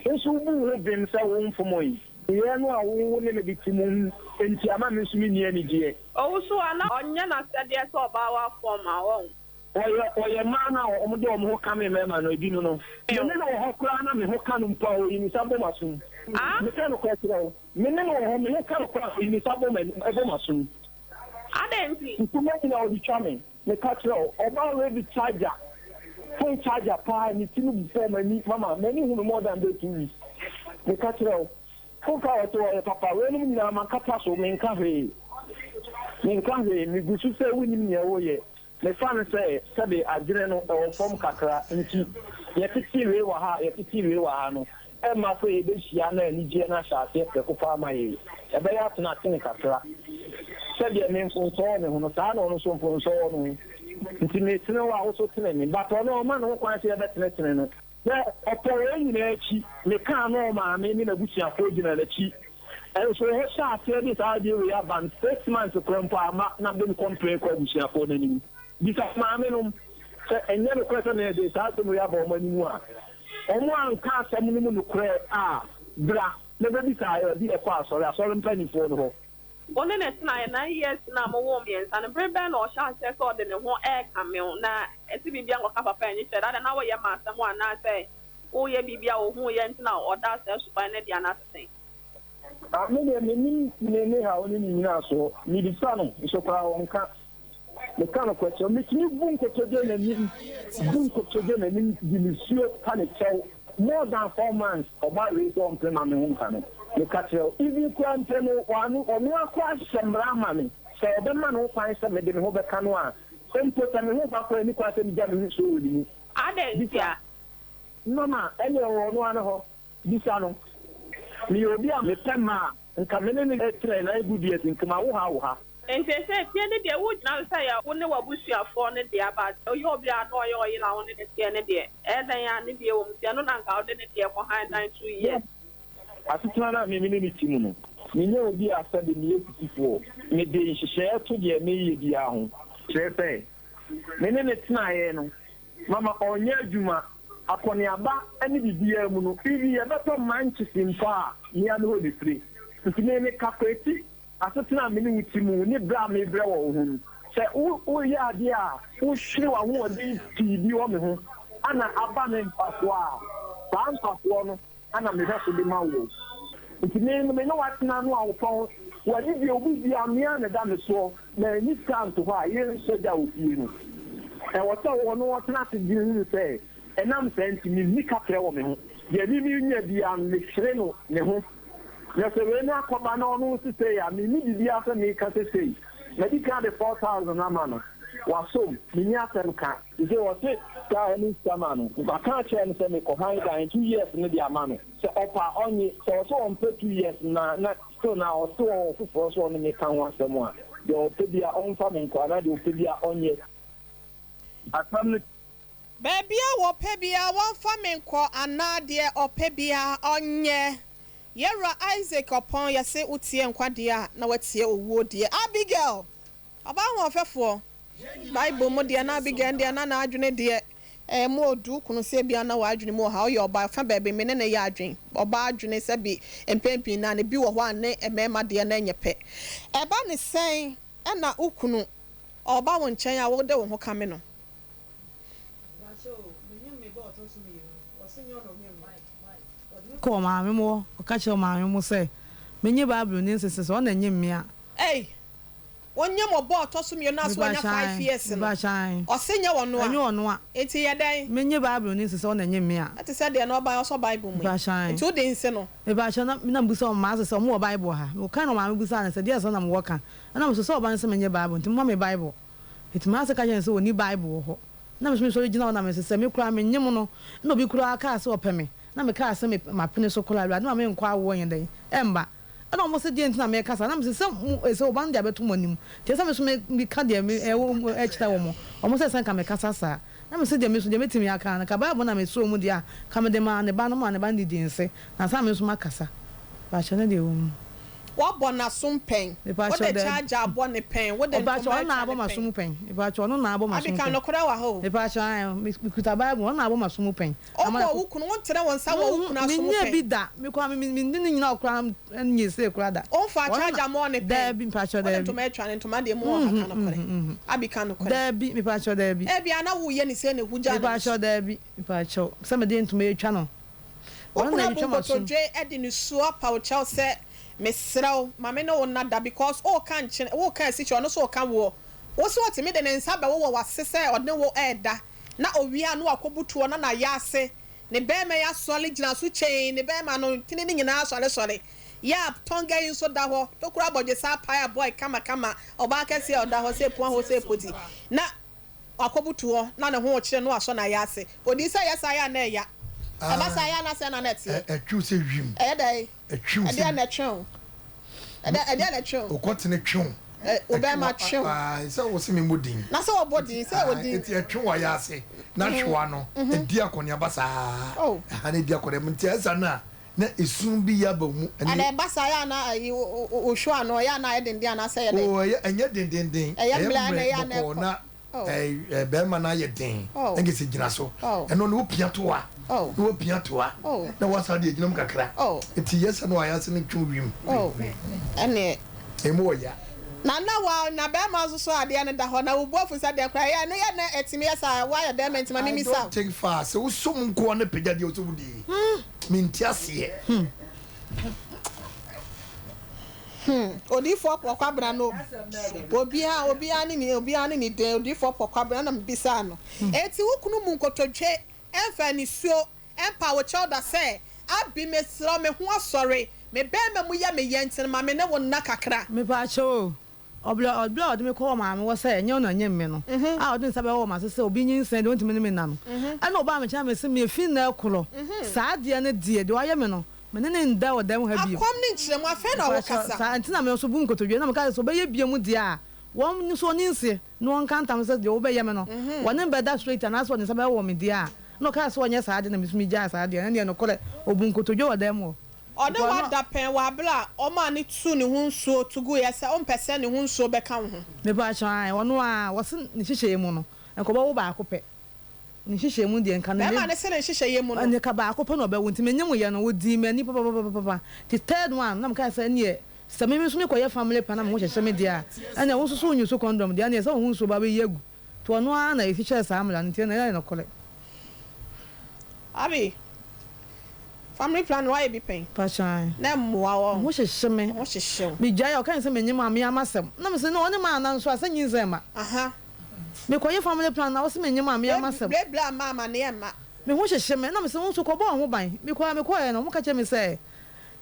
Wo nso wobu wo ho bem sɛ wo mfomɔi. Nneyɛɛ no a wo ne me de te mu nti ama me nso menni anigyeɛ. Ɔwusu a na ɔnyɛ n'asɛdeɛ sɛ ɔbaa w'afɔm a wɔn. Ɔyɛ ɔyɛ mmaa no a wɔde wɔn ho kame mmarima no ebi no no. Me ne no wɔ hɔ koraa na me ho ka no mpo a, ɔyi ne nsa bɔ m'asom. Meka nokorɛ kyerɛ wo, me ne no wɔ hɔ, me ho ka no koraa a, ɔyi ne nsa bɔ m'anim, ɛbɔ m'asom. Adɛn nti? Ntoma nyinaa ɔde twa me. Meka kyerɛ wo, ɔbaa wei de charger, phone charger paa, ne ti no bɔ m'ani, mama m'ani hu no more than bɛyɛ 2 weeks. Meka kyerɛ wo, woka wɔ sɛ ɔyɛ papa, weinom nyinaa makata so, menka hwee. Menka hwee, megu so sɛ wonim nea woyɛ. Mefa no sɛ sɛbe adwene no ɛwɔ fam kakra nti, yɛtete wei wɔ ha, yɛtete wei wɔ ha no, ɛmma sɛ yɛbɛhyia na anigyeɛ no ahyɛ aseɛ prɛko paa ma yɛn. Ɛbɛyɛ atenatene kakra. Sɛdeɛ me mfomsoɔ wɔ me ho no, saa na ɔno nso mfomsoɔ wɔ no ho. Nti metene wo a, wo so tene me. But ɔno ɔmma ne ho kwan sɛ yɛbɛtenetene no. Sɛ ɔpɔ wei nyinaa akyi, mekaa no ɔmaame ne n'abusuafoɔ gyina n'akyi. Nso ɔhyɛ aseɛ de saa adeɛ wei aba no, 6 months koraa mpo amma na mede no complain kɔ abusuafoɔ no anim. Bisa maame nom. Sɛ ɛnyɛ nokorɛ sɛ mede saa asɛm wei aba wɔn anim a, wɔanka asɛm no mu nokorɛ a, bra na bɛbisa baabi a ɛkɔ asɔre, asɔre mpanimfoɔ no hɔ. Wo ne no tenaeɛ nine years na mowoo mmiɛnsa no, bere bɛn na ɔhyɛɛ aseɛ sɛ ɔde ne ho rekame wo? Na ɛse biribi ankɔka papa ani kyerɛ no, adɛn na woyɛ ma asɛm anaasɛ woreyɛ biribi a ɔhuuiɛ nti na ɔdaa saa suban no adi anaasɛ sɛn? Ah, me deɛ mennim ne ne haw ne ne nyinasoɔ. Mebisa no nso koraa ɔnka. Meka nokorɛ kyerɛ wo, metumi bu nkotodwe n'anim, bu nkotodwe n'anim de nisuo pa ne kyɛw more than 4 months ɔbaa wei sɛ ɔmpene ma me ho nka no. Meka kyerɛ wo, even koraa mpo no, wano, ɔno ara koraa hyɛ mmara ama me sɛ ɔbɛma ne ho kwan sɛ mede me ho bɛka no a, mpo sɛ me ho ba koraa ɛnni kwan sɛ megya me ho nsuo wɔ ne mu. Adɛn Bisa ntia? Mama, ɛnneɛ ɔwɔ ɔno ara ne hɔ. Bisa no. Meyɛ obi a mepɛ mma a, nka me ne no tena na good years nka mawo ha awo ha. Nti sɛ fie no deɛ wogyina so sɛ ɛyɛ wo ne w'abusuafoɔ no dea but ɔyɛ obi a na ɔyɛ ɔyere a wo ne no teɛ no deɛ ɛyɛ dɛn a ne deɛ wɔ mu nti ɛno na nka wode ne deɛ kɔ han dan 2 years. Asetena no a me ne no te mu no, menyɛ obi a sɛbe meyɛ sisifoɔ. Mede nhyehyɛeɛ to deɛ mereyɛ biara ho. Kyerɛ sɛ, me ne no tenaeɛ no, mama ɔnyɛ adwuma, akɔneaba ne biribiara mu no, even yɛbɛtɔ mankyese mpo a, me ara me hɔ na ɛfire. Nti me mekakwati asetena a me ne wo te mu ne brɛ a mebrɛ wɔ wo ho no. Sɛ woyɛ adeɛ a wohwere w'ahoɔden pii bi wɔ me ho na aba me mfasoɔ a, saa mfasoɔ no na mehwɛ so de ma wo. Nti me no me ne wo atena no a wopɔn w'anigyeɛ wo biribiara me ara na ɛda me soɔ, manni sika anto hɔ a yɛnsɔ gya wɔ fie no. Ɛwɔ sɛ ɔno ɔtena ase dwene hunu sɛ ɛnam saa nti menni kaprɛ wɔ me ho. Deɛ me menya biara no mehwere no me ho. Na sɛ wei no akɔba na ɔno nso sei a, menni biribiara sɛ meka sɛ sei. Madi kan de 4,000 ama no, wasom, menni asɛm ka. Seesei ɔse sika a ɛne sika ma no. Maka akyerɛ no sɛ mekɔhan dan 2 years no de ama no. Sɛ ɔpɛ a ɔnnye, sɛ ɔse ɔmpɛ 2 years no a, na still na ɔse ɔwɔ foforɔ nso a ɔne me ka ho asɛm a, deɛ ɔpɛ biara ɔmfa me nkɔ anaa deɛ ɔpɛ biara ɔnyɛ. Asɛm no. Baabi a wɔpɛ biara wɔmfa me nkɔ anaa deɛ ɔpɛ biara ɔnyɛ. Yɛwura Isaac Ɔpɔn yɛse wotie nkwa deɛ a na watie owuo deɛ. Abigail! Ɔbaa hoɔfɛfoɔ. Bible mu deɛ na Abigail deɛ na n'adwene deɛ ɛyɛ mu odu kunu sɛ ebia na w'adwene mu wɔ ha ɔyɛ ɔbaa fa baabi me ne no yɛ adwene ɔbaa adwene sɛ bi mpɛn pii na ne bi wɔ hɔ a ne mmarima deɛ no nyɛ pɛ. Ɛba ne sɛn ɛna wo kunu ɔba wo nkyɛn a wode wo ho kame no? Kɔ ɔmaame mo hɔ kɔka kyerɛ ɔmaame mo sɛ menye Bible ni nsese sɛ ɔna nye mmea. Ei! Wonyem ɔbɔ a ɔtɔ so mmienu a so wanya 5 years no, ɔse nyɛ ɔno a, Ɛnyɛ ɔno a. Enti yɛ dɛn? Menye Bible ni nsese ɔna nye mmea. Ɛte sɛ deɛ na ɔba ɔsɔ Bible mu yi, enti wode nse no? Mepakyɛw, na na mebisa wɔn maa sɛ wɔn wɔ Bible ha. Mekɔkae na ɔmaame bisaa no sɛ deɛ sɛ na mewɔ ka. Ɛna mese sɛ ɔba no sɛ menyɛ Bible nti momma me Bible. Enti m'ase ka kyerɛɛ no sɛ wɔnni Bible wɔ hɔ. Na me nso mesɔre gyina hɔ na mese sɛ me koraa menyem no na obi koraa kaa sɛ ɔpɛ me na mekaa sɛ me mapene so koraa Awurade ma menkɔ awoɔ nyɛ dɛn ɛmba. Ɛna wɔn se deɛ nti na meka saa na mese sɛ mo sɛ ɔba no de abɛto mo anim nti ɛsɛ sɛ me nso me meka deɛ me ɛwɔ mu kyerɛ wɔn. Wɔn sɛ sɛ nka mekasa saa. Na mese deɛ me nso deɛ mɛtumi aka no nka Bible na mesɔɔ mu deɛ a nka mede maa ne ba no maa ne ba no didii nse na ansa na me nso makasa. Mpakyɛw na deɛ ɛwɔ mu. Woabɔ n'asom pɛn. Mepakyɛw Wode daabi. charger abɔ ne pɛn. Wode Ɔpakyɛw ntoma ɔno na atwa abɔ ne m'aso pɛn. mu pɛn. Mepakyɛw ɔno na abɔ m'aso Abi mu ka pɛn. nokorɛ wɔ ha o. Mepakyɛw ae me mekuta Bible ɔno na abɔ m'aso mu pɛn. Ama Wobɔ wo kunu, wontene wo nsa wɔ wo kunu aso mu Menyɛɛ pɛn. bi da. Me koraa me me ne no nyina hɔ koraa nyɛ sei koraa da. Womfaa Ɔno na charger mmɔɔ ne pɛn. Daabi mepakyɛw Wode daabi. ntoma atwa ne ntoma deɛ mu wɔ ha ka nokorɛ. Abi ka nokorɛ. Daabi mepakyɛw daabi. Ebia na woreyɛ ne sei na ehu gyaa ne Mepakyɛw so. daabi mepakyɛw sɛ mede ntoma atwa no. Wo Ɔno kunu na abu atwitwa m'asom. nkotodwe de nisuo apa wo kyɛw sɛ mesrɛ wo ma me ne wo nna da because woka nkyene woka asikyire ɔno nso reka woɔ. Wo se ɔtumi de ne nsa bɛwowɔ w'ase sɛ ɔne wo reda na owie a na wakɔbutu hɔ na n'ayaase ne bɛɛma yi asɔre gyina so kyɛn ne bɛɛma no ntini no nyinaa asɔresɔre. Yap, Tonga yi nso da hɔ tokuro abɔdwesa apae abɔe kama kama ɔbaa kɛseɛ a ɔda hɔ sɛ pua hɔ sɛ poti na Wakobutu hɔ na ne ho rekyere no asɔ n'ayaase. Odii sɛ ɛyɛ saa yɛ a na ɛya. Ɛba saa yɛ a na sɛn na na ɛteɛ? Ɛtwe wo sɛ wim. Ɛyɛ dɛn? Ɛtwe wo sɛ. Ɛdeɛn na ɛtwe wo? Ɛdɛ ɛdeɛn na ɛtwe wo? Wo kɔtene twe wo. Ɛ wo bɛrima twe wo. Ae sɛ wo se me mmɔ din. Na sɛ wɔbɔ din sɛ wɔ din. Nti ɛtwe wo ayaase na hwewa no ɛdi akɔneaba saa. Ɛha no ɛdi akɔneaba nti ɛsa no a na esu bi yɛ aba wo mu. Ɛna ɛba saa yɛ a na ayi wo hwewa no ɛyɛ a na ayɛ denden anaasɛ ɛyɛ dɛn? Oo ɛyɛ ɛnyɛ dendenden. Ɛyɛ mmerɛ ɛna ɛyɛ a na ɛkɔ. Ɛyɛ mmerɛ bɔkɔɔ na. Ɛɛ bɛrima no ayɛ den na nka sɛ gyina so. Ɛno no wopia toa na wapia toa na wasan de agyina mu kakra. Nti yɛ sɛ na wayɛ ase no twe wim. Ɛneɛ. Emu wɔ ya. Na na wa na bɛrima nso so adeɛ no da hɔ na wo bo afu sɛ deɛ koraa ɛyɛ ɛno yɛ na ɛtumi yɛ saa woayɛ bɛrima nti ma I mimisa don't wo. think far sɛ wosɔ mu nkoa ne pagya deɛ wosɛ wodie. Mente aseɛ. Hmm, Odiyifoɔ Pɔkwabena no, obiara, obiara ne ne, obiara ne ne din, Odiyifoɔ Pɔkwabena na mebisaa no. Enti wo kunu mu nkotodwe mfa anisuo mpa wo kyɛw da sɛ, Abi, mesrɛ wo, me ho asɔre, me barima mu yɛ me ya nti no, ma me ne wo nna kakra. Mepaakyɛw o, Ɔbla ɔbla a ɔde me kɔɔ maame hɔ sɛ ɛnyɛ ɔno na ɛnyem me no, a ɔde ne nsa bɛwɔ m'ase sɛ obi nyinsɛn deɛ ɔntumi ne me nna no, ɛna ɔbaa me nkyɛn na mese me efi nnɛ rekorɔ, saa adeɛ no deɛ, deɛ wayɛ me no, me ne no nda wɔ dan mu ha bio. Akɔm ne nkyerɛmu, afei na Mpakyɛw, wokasa. saa nti na me nso bu nkotodwe na meka sɛ sɛ ɔbɛyɛ bio mu deɛ a, wɔn nso ɔne nse na ɔnka ntam sɛ deɛ wobɛyɛ me no, wɔne me bɛda straight anaasɛ ɔde ne nsa bɛwɔ me deɛ a, na ɔkaa sɛ ɔnyɛ saa adeɛ na me nso megyae saa adeɛ no, ɛnneɛ nokorɛ, ɔbu nkotodwe wɔ dan mu hɔ. Ɔne wo ada pɛn wɔ aber a ɔmaa no tuu ne ho nsuo to guiɛ sɛ ɔmpɛ sɛ ne ho nsuo bɛka wo ho. Mepaakyɛw ae, ɔno aa, wɔse ne nhyehyɛeɛ mu no, nka ɔbɛwo baako pɛ. Ne nhyehyɛeɛ mu deɛ nka ne. Bɛɛma no se ne nhyehyɛeɛ mu no. Nka baako pɛ na ɔbɛwo, nti menye mo yɛ no, wɔdii m'ani papapapapa. Nti third one, na mekae sɛ ɛneɛ, sɛ me nso mekɔyɛ family plan na me ho hyehye me deɛ a, ɛneɛ wo nso so wo nuse condom deɛ, ɛneɛ sɛ wo ho nsuo ba bɛyi agu. Nti ɔno ara na ɛhyehyɛɛ saa mmara no, nti ɛno ɛyɛ nokorɛ. Abi, family planning woayɛ bi pɛn? Pakyɛ. Na ɛmmoa wo? Me ho hyehye me. Wo ho hyehye wo. Megyae a, ɔka kyerɛ me sɛ menye maame ama asɛm. Na mese no, ɔne maana nso a, sɛ nyinsɛn mma. Aha. Mekɔyɛ family plan na wose menye maame ama asɛm. Blabla mma amaneɛ mma. Me ho hyehye me. Na mese wo nso kɔbɔ wo ho ban. Mekɔ a mekɔeɛ no, wɔka kyerɛɛ me sɛ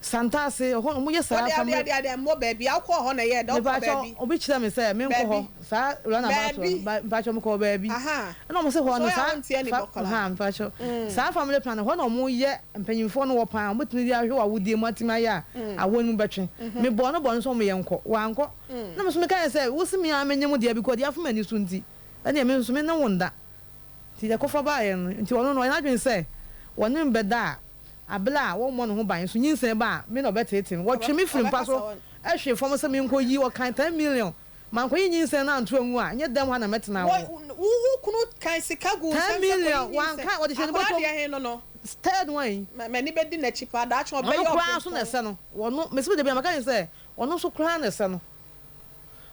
Santase, ɛhɔ no wɔyɛ saa Wode family. ade ade mmɔ baabi a wokɔɔ hɔ na ɛyɛɛ dɛ wokɔɔ Mepakyɛw baabi. obi kyerɛ me sɛ menkɔ hɔ Baabi. saa round about hɔ Baabi. no mepakyɛw mekɔɔ baabi Aha. ɛna wɔn se hɔ So no ɔyɛ a saa wontie ani fa bɔkɔla. ha mepakyɛw saa family plan no hɔ na wɔn yɛ mpanyinfoɔ no wɔ paa wɔn betumi de ahwɛ wɔ awodie mu atumi ayɛ a awoɔ no mu bɛtwe mebɔɔ no bɔɔ no sɛ wɔn yɛ nkɔ wankɔ na me nso meka yɛ sɛ wosi me ara menye mo deɛ because deɛ afom ani so nti ɛneɛ me nso me ne wo nda nti yɛkɔfa baeɛ no nti ɔno no ɔyɛ n'adwene sɛ wɔne me bɛda a Aber a wɔmmbɔ no ho ban so nyinsɛn ba a, me na ɔbɛtseetsee me. Wɔtwe me fir mpa so hwe famu sɛ menkɔyi, wɔkan ten million. Mannkɔyi nyinsɛn no annto anngu a, nnyɛ dɛm ha na mɛtsena Wɔ, o. wo, wo kunu kan sika gu wo Ten nsam sɛ kɔyi million, nyinsɛn. wɔannka, wɔdze hyɛ no Akwadaa bɔtɔ mu. deɛ he no no? Third one yi. Ma, m'ani bɛdi n'akyi paa, daakye Ɔno ɔbɛyɛ koraa so na ɔbrempɔn. ɛsɛ no. Ɔno, mese me da biara maka ne sɛ, ɔno nso koraa na ɛsɛ no.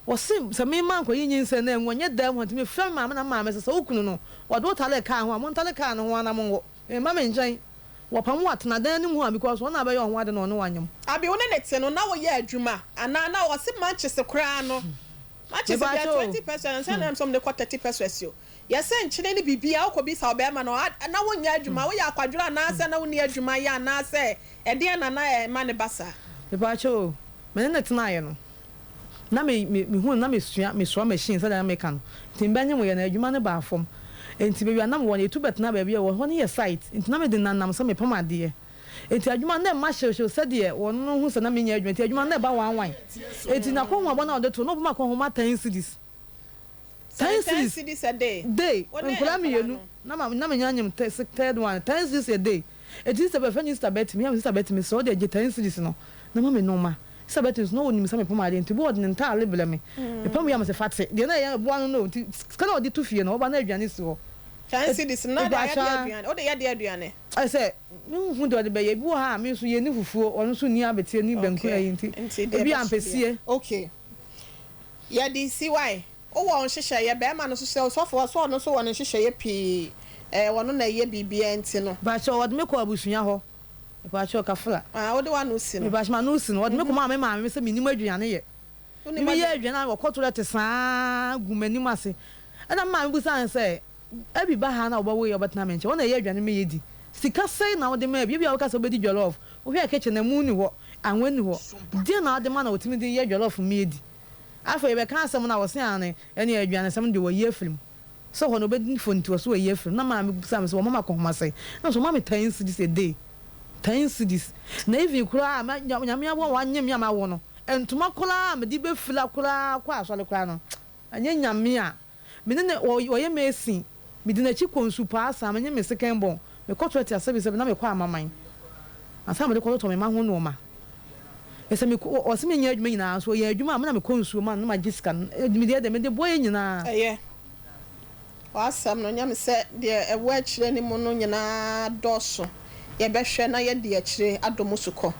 Wɔse sɛ me mankɔyi nyinsɛn no angu a, nnyɛ dɛm ha nti mefrɛ me maame na me maame se sɛ wo kunu no, wɔde wo tare kaa ho a, montare kaa no ho ara na monwo. Mma me nkyɛn. Wɔpam wo atena dan no mu hɔ a because ɔno na abɛyɛ ɔho ade na ɔne wo anyem. Abi wo ne ne te no na woyɛ adwuma anaa na ɔse mankyese koraa no mankyese deɛ Mepakyɛ o. 20 pesos ansa na ɛm sɛ ɔmo de kɔ 30 pesos o yɛsɛ nkyene ne biribiaa wokɔ bisa ɔbɛɛma no a na wonyɛ adwuma woyɛ akwadworɔ anaasɛ na wonni adwuma yɛ anaasɛ ɛdeɛn na na ɛma no ba saa. Mepakyɛ o, me ne no tenaeɛ no na me me mehu no na mesua mesoa machine sɛdeɛ na meka no nti mebɛnyem yɛ no adwuma no baa fam nti baabi a na mewɔ no yɛtu bɛtena baabi a ɛwɔ hɔ no yɛ site nti na mede nanam sɛ mepam adeɛ nti adwuma no na ɛmma hyewhyew sɛdeɛ wɔn no hu sɛ na menyɛ adwuma nti adwuma no na ɛba one one nti n'akɔnhomabɔ no a ɔde to no na ɔbɔ m'akɔnhoma ten cedis. Sɛn Ten ten cedis cedis a day. day Wo ne nkwadaa nkwadaa mmienu no. na ma na menya nyem te se third one ten cedis a day eti sister bɛfrɛ no sister Betty meyɛ me sister Betty mesrɛ wo deɛ gye ten cedis no na ma me nnoɔma sister Betty nso na ɔnim sɛ mepam adeɛ nti bi ɔde ne ntaale brɛ me mepam wie a mese fa te deɛ na ɛyɛ ɛboa no no nti sika na ɔde to fie no ɔba na aduane si hɔ Ten cedis no na de ayɛ mpakyɛ deɛ aduane wode yɛ deɛ aduane. Ɛsɛ menhu deɛ ɔde bɛyɛ ebi wɔ ha a me nso yɛnni fufuo ɔno nso nni abeteɛ nni banku Okay ayi nti nti deɛ ebi ɛbɛso biara ampesie. okay. Yɛde si wai. Wowɔ wo nhyehyɛeɛ, barima no nso sɛ ɔsɔfo ɔsɛ ɔno nso wɔ ne nhyehyɛeɛ pii, ɛɛ ɔno na ɛyɛ biribiara nti no. Mpakyɛw wɔde me kɔɔ abusua hɔ mpakyɛw kafra. Ah wode w'ano si no. Mpakyɛw m'ano si no wɔde me kɔmaa me maame sɛ mennim aduane yɛ. Wonim Me yɛ aduane. aduane a wɔkɔ toilet saa gu m'anim ase ɛna me maame bisaa no sɛ Abi ba ha na wobɛwo yɛ wobɛtena me nkyɛn wo na ɛyɛ aduane ma yɛdi sika sɛn na wode ma Abi ebia woka sɛ wobɛdi jollof wohwɛɛ kitchen ɛmo nni hɔ anwa nni hɔ deɛn na wode ma na ɔtumi de yɛ jollof ma yɛdi Afei yɛbɛka asɛm no a, ɔse aane, ɛneɛ aduanesɛm no deɛ wayi afiri mu. Sɛ hɔ no ɔbɛdi fɔ nti ɔse wayi afiri mu. Na maame bisaa me sɛ wɔma me akɔnhoma sɛn? Na mese wɔma me ten cedis a day. Ten cedis. Na even koraa a ma Nyame aboa wanyem me a mawo no, ntoma koraa a mede bɛfira koraa kɔ asɔre koraa no, ɛnyɛ Nyame a Me ne no ɔyɛ mason. Medi n'akyi kɔ nsu paa saa, menye me second born. Mekɔ toilet asɛbisɛbi na mekɔ amaman ansa na mede kɔtotɔ me mma ho nnoɔma. Sɛ mekɔ, ɔse menyɛ adwuma nyinaa nso ɔyɛ adwuma a me na mekɔ nsuo ma no na magye sika no. Medeɛ deɛ mede boa yɛn nyinaa. Ɛyɛ. W'asɛm no, nyɛ me sɛ deɛ ɛwɔ akyire no mu no nyinaa dɔɔso. Yɛbɛhwɛ na yɛadi akyire adɔ mu sukɔ.